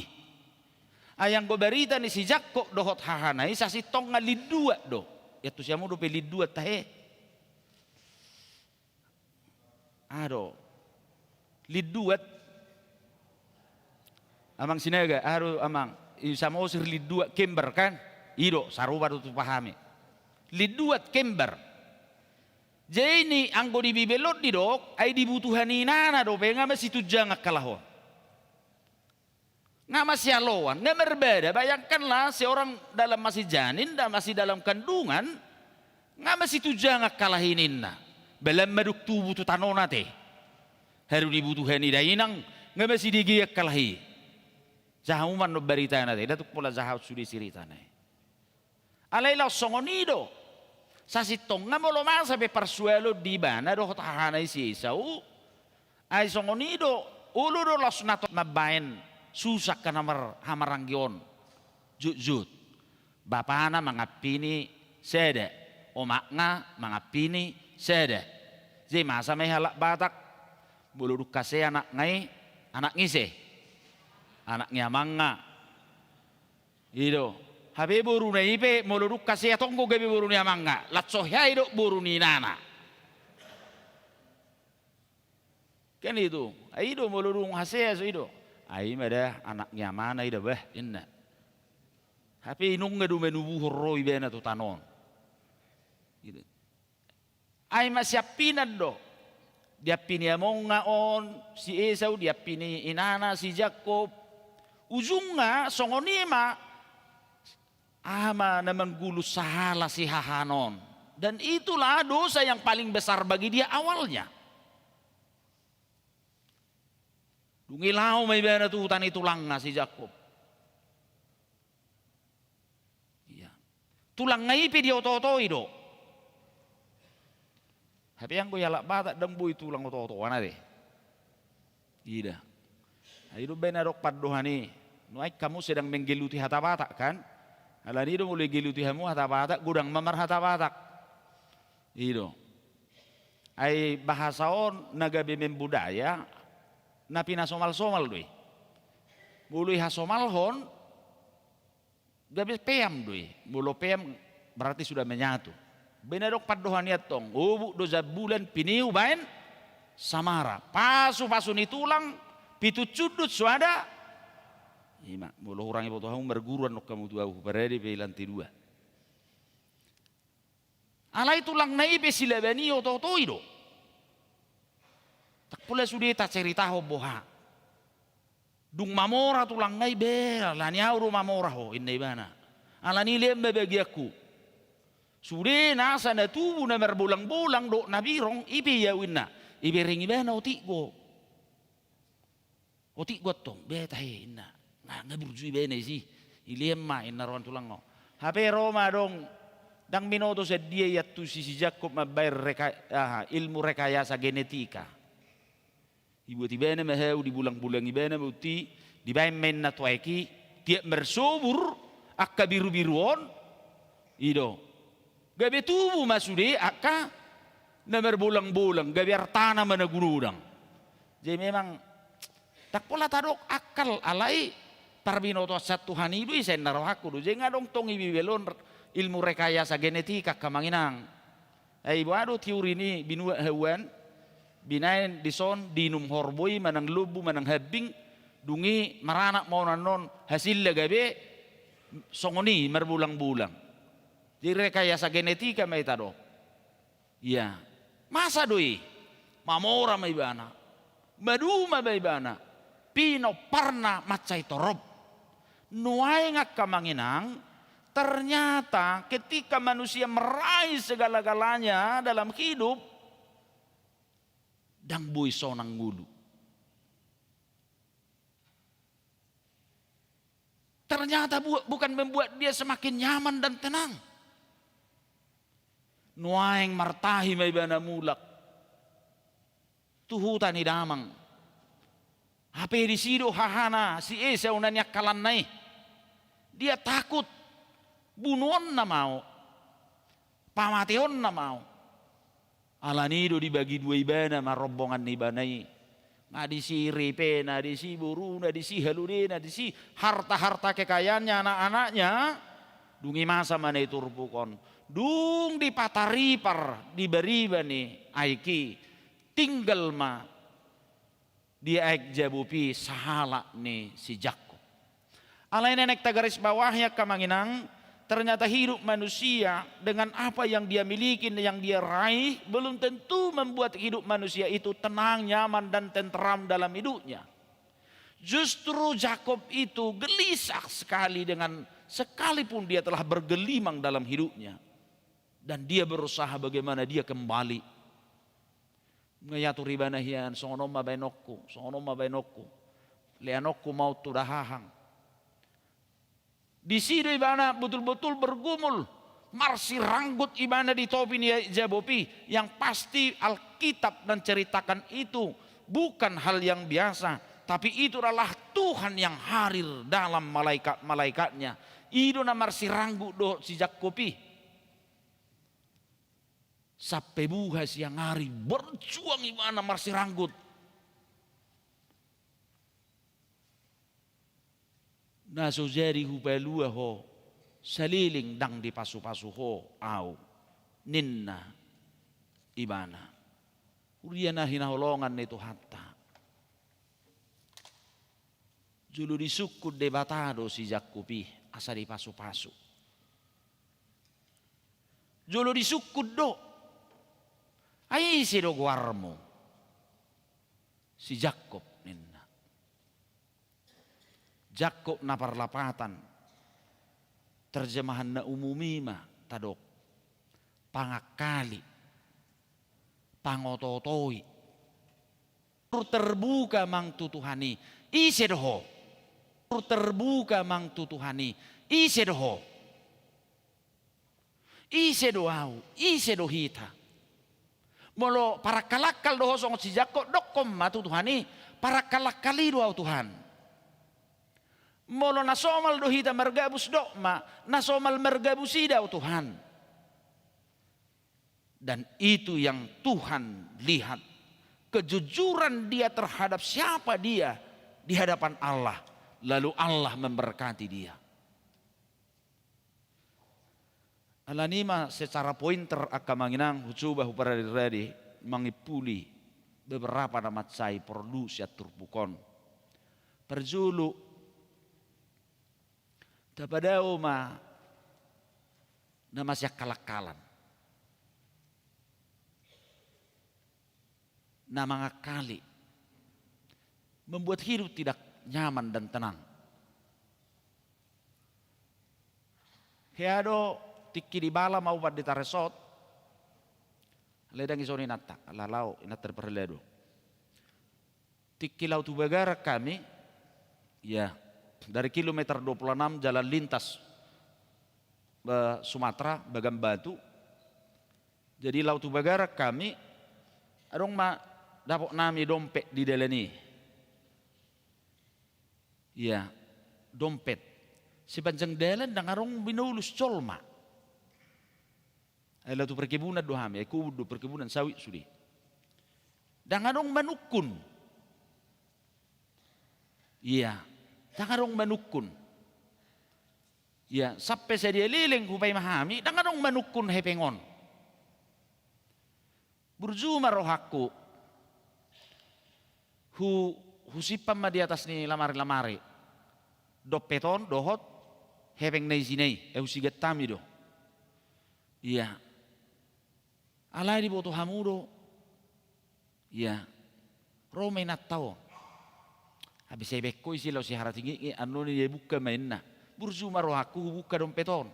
Ai anggo barita ni si Jakkob dohot hahana i sasintongna linduat do. Ia tu siamu dope linduat tahe. Ado. Linduat. Amang Sinaga, ado amang. I Samosir linduat kembar kan? I do, sarupa do tu pahami. Linduat kembar. Jadi anggo di Bibel on didok, ai dibutuhani inana dope, nga masitunjangan halak on. Nga masialoan, nga marbada, bayangkanlah seorang dalam masih janin, da-, masih dalam kandungan, nga masitunjangan halak i ninna. Balan madung tubu tu tanona te. Haru dibutuhani da inang, nga masidegean halak i. Jaha ma annon baritana te, da tung pola jaha sude siritana i. Alai laos songon i do. Sasintongna molo masa pe parsualon di ibana dohot hahana i si Esau, ai songon i do, olo do laos na tong mambaen susa angka na marhahamaranggi on. Jotjot. Bapana mangampini sada, omakna mangampini sada. Jadi masa ma i halak Batak, molo dung hasea anakna i, anak ni ise? Anak ni amangna. I do. Hape boruna i pe, molo dung hasea tonggo gabe boru ni amangna, laos so hea i do boru ni inana. Kan i do. Ai i do molo dung hasea so i do. Ai i ma da anak ni amana i da bah, inna. Hape i nunga do manubuhon ro ibana tu tano on. I do. Ai masiampinan do. Diampini amongna on, si Esau, diampini inana, si Jakkob. Ujungna, songon i ma, aha ma na manggulus sahala si hahana on. Dan itulah dosa yang paling besar bagi dia awalnya. Dung i laho ma ibana tu huta ni tulangna si Jakkob. Iya. Tulangna i pe dioto-otoi do. Hape anggo i halak Batak ndang boi tulang oto-otoan ate. Ida. Ai do baen adong pandohan i. Nuaeng hamu sedang menggeluti hata Batak kan? Alani i do molo igeluti hamu hata Batak, godang ma marhata Batak. I do. Ai bahasa on na gabe membudaya, na pinasomal-somal do i. Molo i hasomalhon, gabe peam do i. Molo peam berarti sudah menyatu. Baen adong pandohan i antong, obuk do jambulan piniu baen samara. Pasu-pasu ni tulang, pitu sundut so ada. Ima, molo hurang iboto hamu marguru annon hamu tu ahu, huparade pe i lantai dua. Alai tulangna i pe silaban i oto-oto i do. Ndang pola sude taceritahon boha. Dung mamora tulangna i, be, alani ahu do mamora ho, inna ibana. Alani i lean ma bagianku. Sude nasa na tubu na marbolang-bolang dohot na birong, i pe i ahu inna. Ibereng ibana otik do. Otik do antong, be tahe inna. Nga, nga burju ibana isi. Ilean ma inna roha ni tulang on. Hape ro ma adong, ndang binoto sian dia iantusi si Jakkob mambaen reka-, aha, ilmu rekayasa genetika. Dibuat ibana ma hau, dibulang-bulang ibana ma uti, dibaen ma inna tu aek i, tiap marsobur angka biru-biru on, i do. Gabe tubu ma sude angka na marbolang-bolang, gabe artana ma na gunodang. Jadi memang ndang pola tadok angkal, alai parbinotoan sian Tuhan i do i, sai na rohangku do. Jadi nga adong tong i Bibel on ilmu rekayasa genetika, angka amang inang. Ai boha do teori ni binuat hauan, binaen dison, diinum horbo i manang lombu manang hambing, dung i maranak ma on annon, hasilna gabe songon i marbolang-bolang. Jadi rekayasa genetika ma i tadok. Ia, masa do i, mamora ma ibana, maduma ma ibana, pinomparna mansai torop. Nuaeng angka amang inang, ternyata ketika manusia meraih segala-galanya dalam hidup, ndang boi sonang ngolu. Ternyata bu-, bukan membuat dia semakin nyaman dan tenang. Nuaeng martahi ma ibana mulak tu huta ni damang. Hape disi do hahana si Esau na niangkalanna i. Dia takut bunuonna ma au, pamateonna ma au. Alani i do dibagi dua ibana ma rombongan ni ibana i. Nga disi ripena, disi boruna, disi halodena, disi harta-harta kekayaannya, anak-anaknya. Dung i masa ma na i turpuk on. Dung dipatar-ipar di bariba ni aek i, tinggal ma di aek Jaboq i sahalak ni si Jakkob. Alai na naeng tagarisbawahi angka amang inang, ternyata hidup manusia dengan apa yang dia miliki, yang dia raih, belum tentu membuat hidup manusia itu tenang, nyaman, dan tenteram dalam hidupnya. Justru Jakkob itu gelisah sekali dengan, sekalipun dia telah bergelimang dalam hidupnya. Dan dia berusaha bagaimana dia kembali. Nga iatur ibana hian, songon on ma baenonku, songon on ma baenonku. Leanonku ma on tu dahahang. Disi do ibana betul-betul bergumul. Marsiranggut ibana di topi ni Jaboq i. Yang pasti Alkitab menceritakan itu bukan hal yang biasa. Tapi itu adalah Tuhan yang hadir dalam malaikat-malaikatnya. I do na marsiranggut dohot si Jakkob i. Sampe buha siang ari, berjuang ibana marsiranggut. Na so jadi hupalua ho, saleleng ndang dipasu-pasu ho au, ninna ibana. Huria na hinaholongan ni Tuhanta. Jolo disungkun Debata do si Jakkob i, asa dipasu-pasu. Jolo disungkun do. Ai ise do goarmu? Si Jakkob, ninna. Jakkob na parlapatan. Terjemahan na umum i ma tadok. Pangangkali. Pangoto-otoi. Terbuka ma au tu Tuhan i. Ise do ho? Terbuka ma au tu Tuhan i. Ise do ho? Ise do au, ise do hita? Molo parangkal-angkal do ho songon si Jakkob, dokkon ma tu Tuhan i, parangkal-angkal i do au Tuhan. Molo na somal do hita margabus, dok ma, na somal margabus i do au Tuhan. Dan itu yang Tuhan lihat, kejujuran dia terhadap siapa dia di hadapan Allah, lalu Allah memberkati dia. Alani i ma secara pointer angka amang inang, hucoba huparade-rade mangimpuli beberapa na mansai porlu sian turpuk on. Parjolo, tapadao ma na masiakkalakkalan, na mangakali, membuat hidup tidak nyaman dan tenang. Hea do tingki di Balam au, Pandita Resort. Alai ndang dison inanta, ala laho inanta di parhalado. Tingki laho tu Bagaran hami, ya, dari kilometer dua puluh enam jalan lintas, eh, Sumatera, Bagan Batu. Jadi laho tu Bagaran hami, adong ma dapot nami dompet di dalan i. Iya, dompet. Sepanjang dalan ndang adong binolus jolma. Ai laho tu perkebunan do hami, ai kobun do, perkebunan sawit sude. Ndang adong manungkun. Iya, ndang adong manungkun. Iya, sampe sadia leleng hupaima hami, ndang adong manungkun hepeng on. Burju ma rohangku. Hu, husimpan ma di atas ni lamari-lamari dompet on dohot hepeng na isina i, eh, husiganti hami do. Iya. Alai diboto hamu do. Iya. Ro ma inanta on. Habis ai baen ho isi laho siharatinggi, annon i dibuka ma inna. Burju ma rohangku, hubuka dompet on.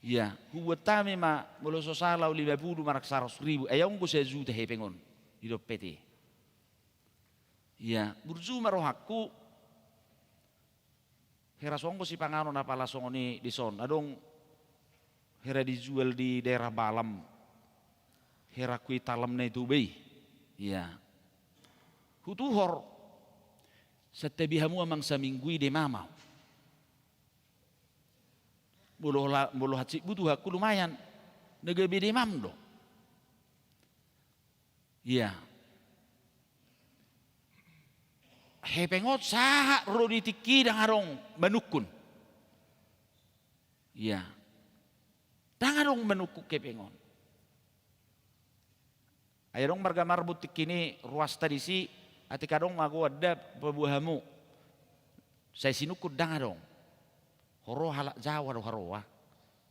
Iya, hubuat hami ma molo so sala lima pulu manang saratus ribu, ai adong do sajuta hepeng on di dompet i. Iya, burju ma rohangku. Hera songon sipanganon apala songon i dison, adong hera dijual di daerah Balam. Hera kue talam na i tu bei. Iya. Hutuhor. Santabi hamu amang, saminggu i demam au. Molo la-, molo hansit butuhangku lumayan. Na gabe demam do. Iya. Hepeng on sahat ro di tingki i ndang adong manungkun. Iya. Ndang adong manungkun hepeng on. Ai adong marga Marbun tingki ni ruasta disi, atik adong ma goan da paboa hamu. Sai sinungkun ndang adong. Ho ro halak Jawa do haroa.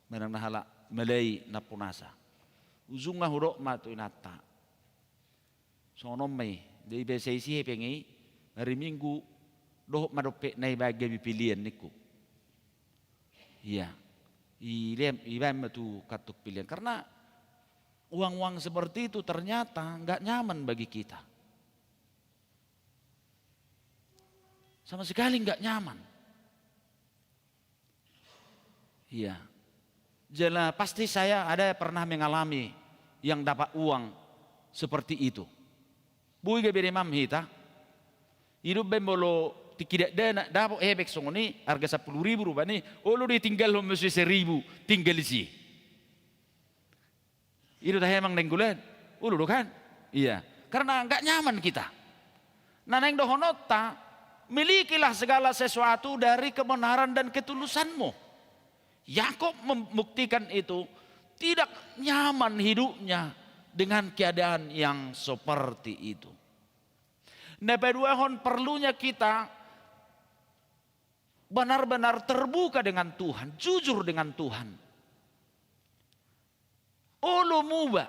Manang na halak Malai nampunasa. Ujungna hudok ma tu inanta. Songon on ma i, ndang dibaen saisi hepeng i, hari Minggu, dohot ma dompetna i baen gabe pelean ningku. Iya. Ibaen, ibaen ma tu kantong pelean. Karena uang-uang seperti itu ternyata nggak nyaman bagi kita. Sama sekali nggak nyaman. Iya. Jala pasti saya ada pernah mengalami yang dapat uang seperti itu. Boi gabe demam hita. I do umbaen molo tingki dakdanak dapot hepeng songon i, arga sampulu ribu rupani, olo do i tinggalhon muse saribu, tinggal disi. I do tahe amang Nainggolan. Olo do kan? Iya. Karena nggak nyaman kita. Nah, naeng dohononta, milikilah segala sesuatu dari kebenaran dan ketulusanmu. Yakub membuktikan itu, tidak nyaman hidupnya dengan keadaan yang seperti itu. Na paduahon, perlunya kita benar-benar terbuka dengan Tuhan, jujur dengan Tuhan. Olo muba.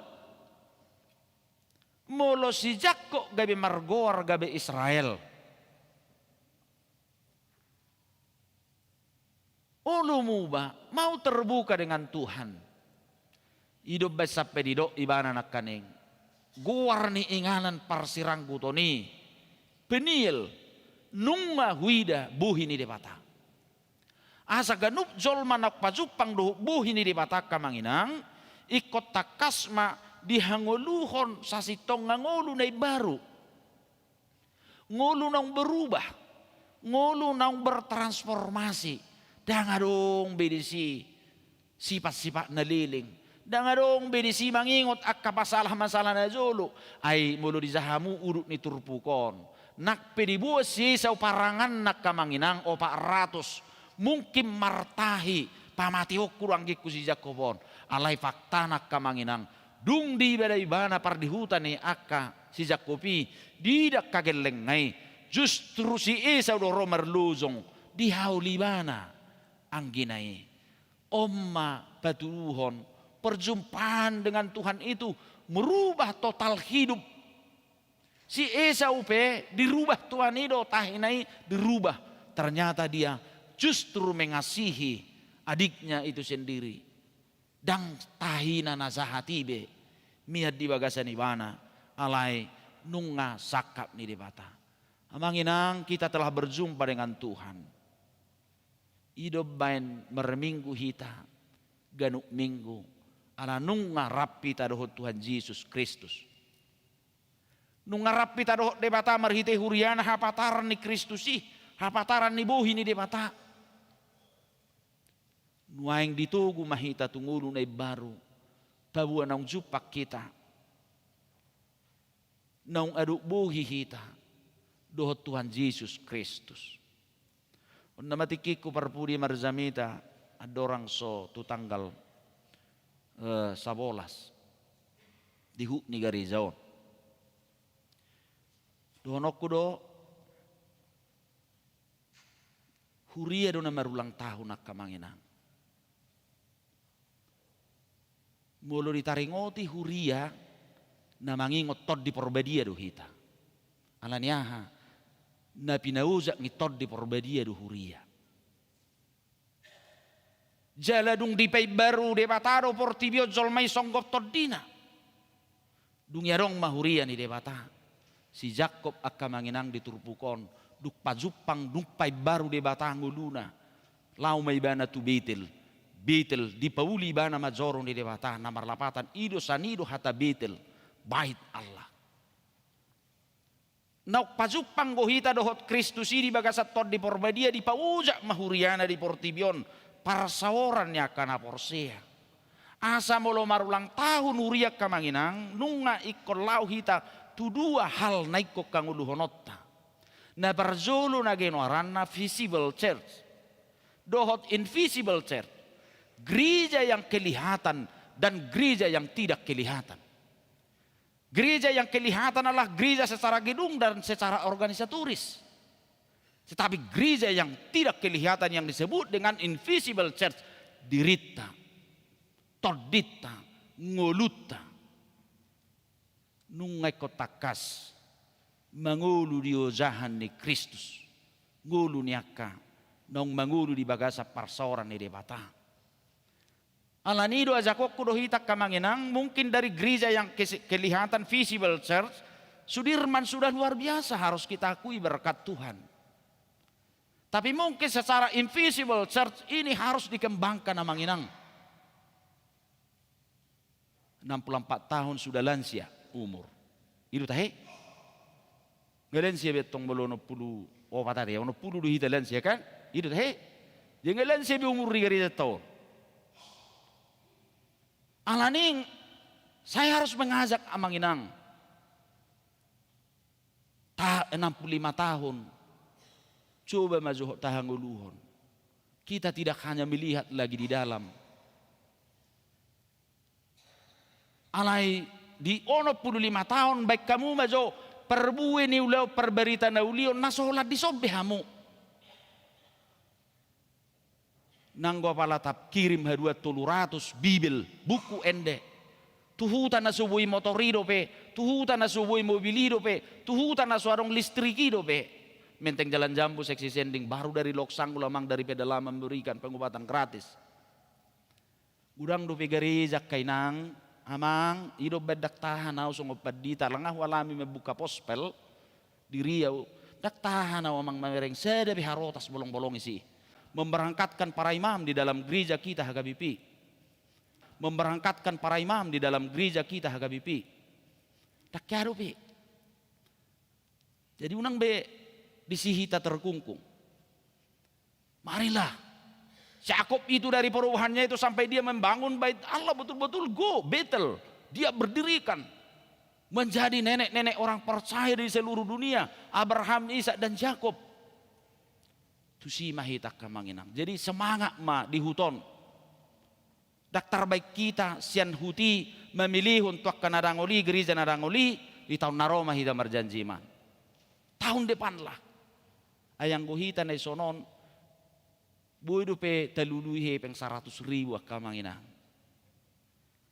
Molo si Jakkob gabe margoar gabe Israel. Olo muba, mau terbuka dengan Tuhan. I do umbaen sampe didok ibana nangkaning, goar ni inganan parsirangguton i, Peniel, nunga huida bohi ni Debata. Asa ganup jolma naung pajumpang dohot bohi ni Debata, angka amang inang, ingkon tangkas ma dihangoluhon sasintongna ngolu na imbaru. Ngolu naung berubah, ngolu naung bertransformasi. Ndang adong be disi sipat-sipat na leleng, Ndang adong be disi mangingot angka masalah-masalah na jolo. Ai molo dijaha hamu udut ni turpuk on, nang pe diboan si Esau paranganna angka amang inang opat ratus, mungkin martahi, pamateonku do anggingku si Jakkob on. Alai faktana angka amang inang, dung diibana-ibana pardihuta ni angka si Jakkob i, diida angka gellengna i, justru si Esau do ro marlojong, dihaol ibana anggina i. On ma patuduhon, perjumpaan dengan Tuhan itu merubah total hidup. Si Esau pe dirubah Tuhan i do, tahina i dirubah. Ternyata dia justru mengasihi adiknya itu sendiri. Ndang tahina na jahat i be mian di bagasan ibana, alai nunga sangkap ni Debata. Amang inang, kita telah berjumpa dengan Tuhan. I do umbaen marminggu hita, ganup minggu, ala nunga rap hita dohot Tuhan Jesus Kristus. Nunga rap hita dohot Debata marhite huriana, hapataran ni Kristus i, hapataran ni bohi ni Debata. Nuaeng ditogu ma hita tu ngolu na imbaru, paboa naung jumpang hita, naung adong bohi hita dohot Tuhan Jesus Kristus. On nama tingkingku parpudi marjamita, andorang so tu tanggal, eh, sabolas di hut ni gareja on. Dohononku do, huria do na marulang tahun angka amang inang. Molo ditaringoti huria, na mangingot Tondi Porbadia do hita. Ala ni aha? Na pinaojak ni Tondi Porbadia do huria. Jala dung dipaimbaru Debata do portibi on, jolma i songgop tondina. Dung i adong ma huria ni Debata. Si Jakkob angka amang inang di turpuk on, dung pajumpang, dung paimbaru Debata ngoluna, laho ma ibana tu Betel. Betel, dipauli ibana ma joro ni Debata, na marlapatan i do sanido hata Betel, Bait Allah. Naung pajumpang do hita dohot Kristus i di bagasan Tondi Porbadia, dipaojak ma huriana di portibi on, parsaoran ni angka na porsea. Asa molo marulang tahun huria angka amang inang, nunga ingkon laho hita tu dua hal na ingkon hangoluhononta. Na parjolo na genoaranna visible church dohot invisible church, gereja yang kelihatan dan gereja yang tidak kelihatan. Gereja yang kelihatan adalah gereja secara gedung dan secara organisatoris. Tetapi gereja yang tidak kelihatan, yang disebut dengan invisible church, dirinta, tondinta, ngolunta. Nunga ingkon tangkas mangolu di ojahan ni Kristus, ngolu ni angka naung mangolu di bagasan parsaoran ni Debata. Alani do ajakonku do hita angka amang inang, mungkin dari gereja yang kes-, kelihatan, visible church, Sudirman sudah luar biasa, harus kita akui berkat Tuhan. Tapi mungkin secara invisible church ini harus dikembangkan amang inang. Enam puluh empat tahun sudah lansia umur. I do tahe? Nga lansia be tong molo onom pulu opat ate, onom pulu do hita lansia kan? I do tahe? Jadi nga lansia be umur di gareja tong. Alani, saya harus mengajak amang inang. Ta-, enam puluh lima tahun. Coba ma jo hot tahangoluhon. Kita tidak hanya melihat lagi di dalam. Alai di onom pulu lima taon, baen hamu ma jo parbue ni ulaon, parbarita na uli on, na so holan dison be hamu. Nanggo apala takirim haduan tolu ratus Bibel, buku ende. Tu huta na so boi motor i dope, tu huta na so boi mobil i dope, tu huta na so adong listrik i dope. Menteng Jalan Jambu, seksi Sending, baru dari Lok Sanggul, amang dari pedalaman memberikan pengobatan gratis. Godang dope gareja angka inang, amang, i do umbaen ndang tahan au songon pandita, langa hualami mambuka pospel di Riau, ndang tahan au amang mamereng sada be harotas bolong-bolong isi. Memberangkatkan para imam di dalam gereja kita H K B P. Memberangkatkan para imam di dalam gereja kita H K B P. Ndang hea dope. Jadi unang be disi hita terkungkung. Marilah Jakob itu dari perubahannya itu sampai dia membangun bait Allah betul-betul go, Betel. Dia berdirikan. Menjadi nenek-nenek orang percaya di seluruh dunia. Abraham, Ishak, dan Jakob. Tusi ma hita angka amang inang. Jadi semangat ma di huton. Dang tarbaen hita sian huti mamilihon tu angka na dangol i, gereja na dangol i, di taon na ro ma hita marjanji ma. Taon depan lah. Ai anggo hita na dison on, boi dope talului hepeng saratus ribu angka amang inang.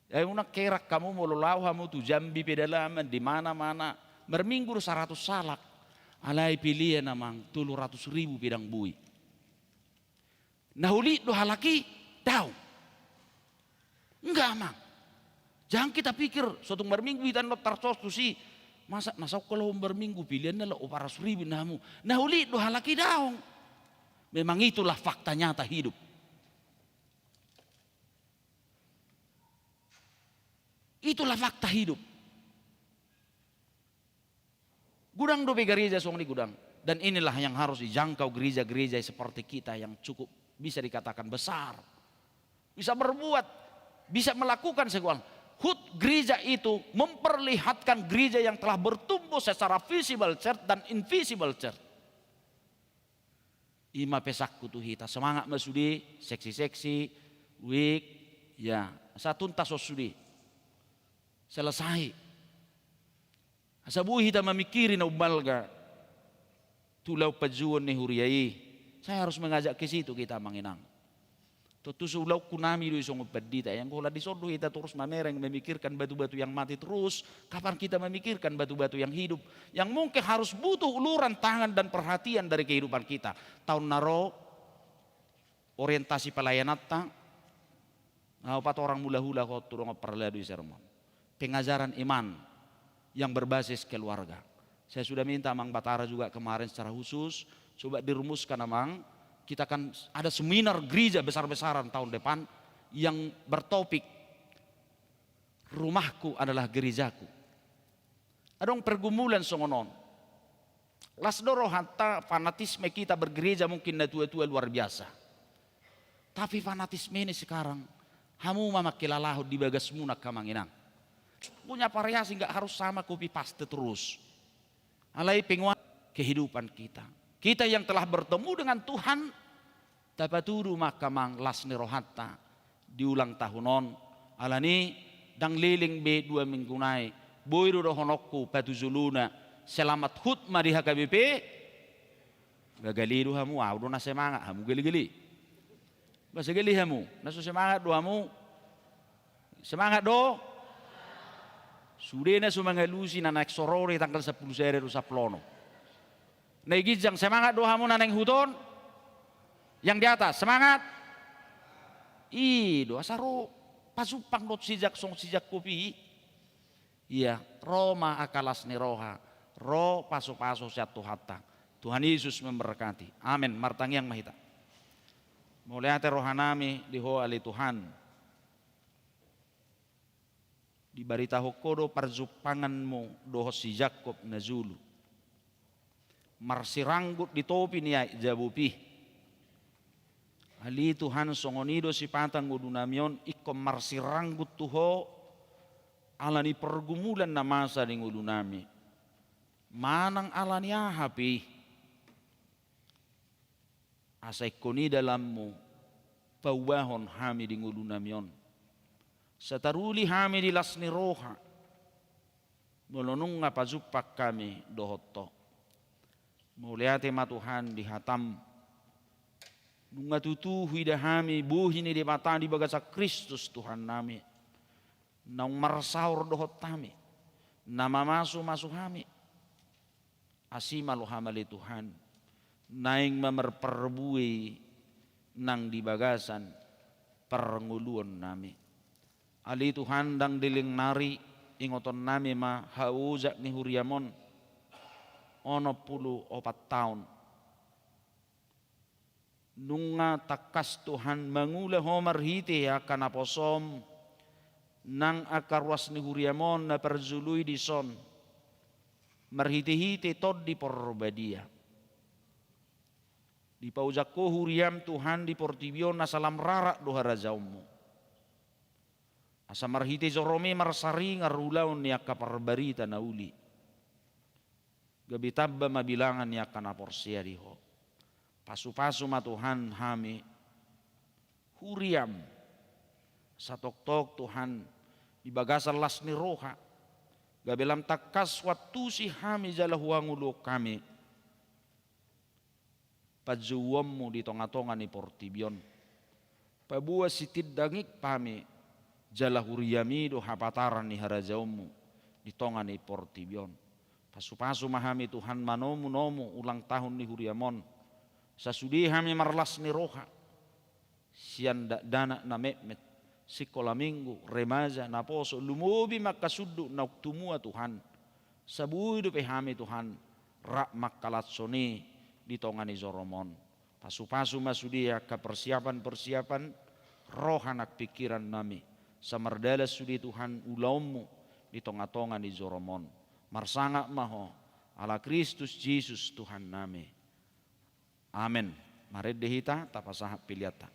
Ai unang heran hamu molo laho hamu tu Jambi pedalaman di mana-mana, marminggu do saratus halak. Alai pelean amang tolu ratus ribu pe dang boi. Na hulit do halak i? Daong. Enggak amang. Jangan kita pikir, so tung marminggu hita ndang tarsos tusi. Masa na saongkon laho marminggu peleanna laho opat ratus ribu na hamu. Na hulit do halak i? Daong. Memang itulah fakta nyata hidup. Itulah fakta hidup. Godang dope gereja songon i, godang. Dan inilah yang harus dijangkau gereja-gereja seperti kita yang cukup bisa dikatakan besar. Bisa berbuat, bisa melakukan segala. Hut gereja itu memperlihatkan gereja yang telah bertumbuh secara visible church dan invisible church. I ma pesanku tu hita, semangat ma sude, seksi-seksi, week, ya, asa tuntas on sude. Selesai. Asa boi hita mamingkiri na umbalga tu ulaon panjouon ni huria i. Saya harus mengajak ke situ hita amang inang. Tontu so ulaonku nami do i songon pandita, ai anggo holan dison do hita torus mamereng memikirkan batu-batu yang mati terus, kapan kita memikirkan batu-batu yang hidup, yang mungkin harus butuh uluran tangan dan perhatian dari kehidupan kita. Taon na ro, orientasi pelayananta, na opat orang mula-hula ho tu dongan parladu i sermon. Pengajaran iman yang berbasis keluarga. Saya sudah minta Amang Batara juga kemarin secara khusus, coba dirumuskan Amang, kita akan ada seminar gereja besar-besaran tahun depan yang bertopik Rumahku Adalah Gerejaku. Adong pergumulan songon on. Las do rohanta, fanatisme kita bergereja mungkin na tua-tua luar biasa. Tapi fanatisme ini sekarang, hamu ma mangkilalahon di bagasmuna angka amang inang. Punya variasi, nggak harus sama copy paste terus. Alai penguat kehidupan kita. Kita yang telah bertemu dengan Tuhan, tapatudu ma angka amang las ni rohanta di ulang tahun on. Alani ndang leleng be dua minggu nai, boi do dohononku patujolona, selamat hut ma di H K B P. Gale do hamu, ahu do na semangat, hamu gale-gale. Masa gale hamu, na so semangat do hamu? Semangat do? Sude na so mangalusi na naeng so ro di tanggal sampulu sada do sampulu onom. Na i ginjang, semangat do hamu na naeng hut on? Yang di atas, semangat. I do, asa ro pajumpang dohot si Jak, songon si Jakob i. Ia, ro ma angka las ni roha, ro pasu-pasu sian Tuhanta. Tuhan Yesus memberkati. Amen. Martangiang ma hita. Mauliate rohanami di Ho ale Tuhan. Dibaritahon Ho do parjumpanganMu dohot si Jakob na jolo. Marsiranggut di topi ni aek Jabok i. Ale Tuhan, songon i do sipata ngolunami on ingkon marsiranggut tu Ho, ala ni pergumulan na masa di ngolunami. Manang ala ni aha pe i. Asa ingkon i dalanMu, paubahon hami di ngolunami on. Sataruli hami di las ni roha, molo nunga pajumpang hami dohot Ho. Mauliate ma Tuhan di hataM. Nunga tutu huida hami bohi ni Debata di bagasan Kristus Tuhannami. Naung marsaor dohot hami, na mamasu-masu hami. Asi ma rohaM ale Tuhan, naeng ma marparbue nang di bagasan parngoluonnami. Ale Tuhan, ndang dileng nari, ingotonnami ma haojak ni huriaM on, onom pulu opat taon. Nunga tangkas Tuhan mangula Ho marhite angka naposoM, nang angka ruas ni huriaM on na parjolo i dison, marhite-hite Tondi Porbadia. Dipaojak Ho huriaM Tuhan di portibi on asa lam rarat do harajaonMu. Asa marhite joroMi marsaringar ulaon ni angka parbarita na uli. Gabe tamba ma bilangan ni angka na porsea di Ho. Pasupasu ma Tuhan hami huriaM. Satoktok Tuhan di bagasan las ni roha. Gabe lam tangkas huantusi hami jala huangoluhon hami panjouonMu di tonga-tonga ni portibi on. Paboa sitindangip hami jala huriaMi do hapataran ni harajaonMu di tonga ni portibi on. Pasupasu ma hami Tuhan manomu-nomu ulang tahun ni huriaM on. Sasude hami marlas ni roha. Sian dakdanak na metmet, sikola minggu, remaja, naposo, lumobi ma angka sundut naung tumua Tuhan. Asa boi dope hami Tuhan, rap mangkalashon i di tonga ni joroM on. Pasupasu ma sude angka persiapan-persiapan, roha nang pingkiran nami. Asa mardalan sude Tuhan ulaonMu di tonga-tonga ni joroM on. Marsangap ma Ho, ala Kristus Jesus Tuhan nami. Amen. Marende hita, tapasahat peleanta.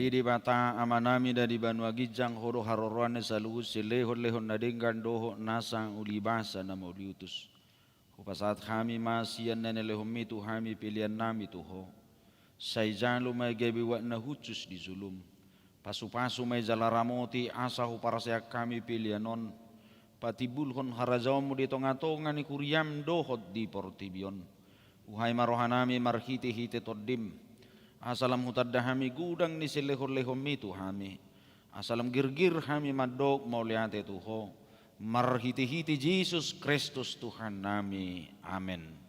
Debata Amanami na di banua ginjang, Ho do haroroan ni saluhut silehonlehon na denggan dohot nasa ulibasa na mauliutus. Hupasahat hami ma sian na nilehonMi tu hami peleannami tu Ho. Sai jalo ma i gabe uap na hushus di jolom. Pasupasu ma i jala ramoti asa huparsaehon hami pelean on. Patimbulhon harajaonMu di tongatonga ni huriaM dohot di portibi on. Uhai ma rohanami marhitehite TondiM, asa lam hutanda hami godang ni silehonlehonMi tu hami, asa lam girgir hami mandok mauliate tu Ho, marhitehite Jesus Kristus Tuhannami. Amen.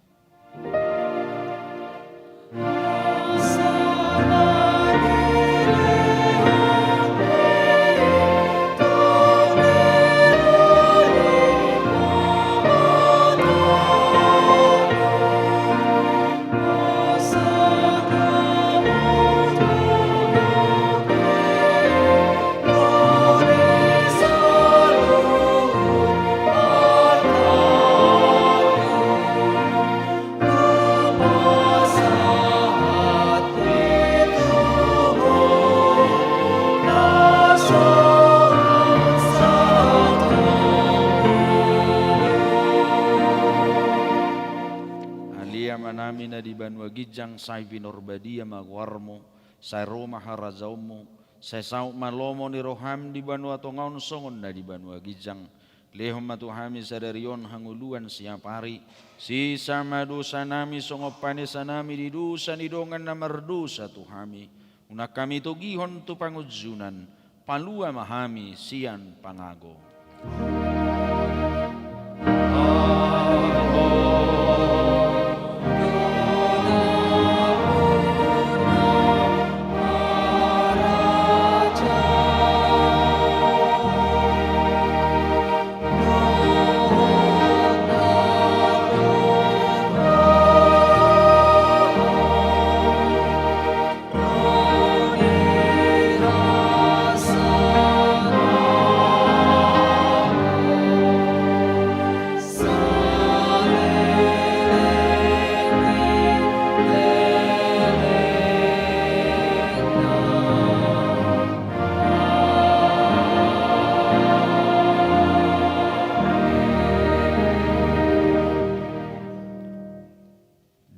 Ale Amanami na di banua ginjang, sai pinarbadia ma goarMu, sai ro ma harajaonMu, sai saut ma lomo ni rohaM di banua tonga on songon na di banua ginjang. Lehon ma tu hami sadari on hangoluan siapari. Sesa ma dosanami songon panesanami di dosa ni dongan na mardosa tu hami. Unang hami togihon tu pangunjunan, palua ma hami sian pangago.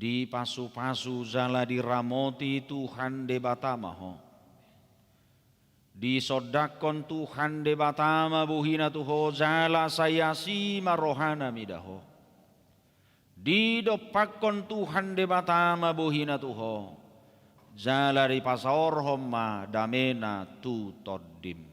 Dipasupasu jala diramoti Tuhan Debata ma ho. Disondangkon Tuhan Debata ma bohina tu ho jala sai asi ma rohana mida ho. Didompakkon Tuhan Debata ma bohina tu ho jala dipasaorhon ma damena tu tondim.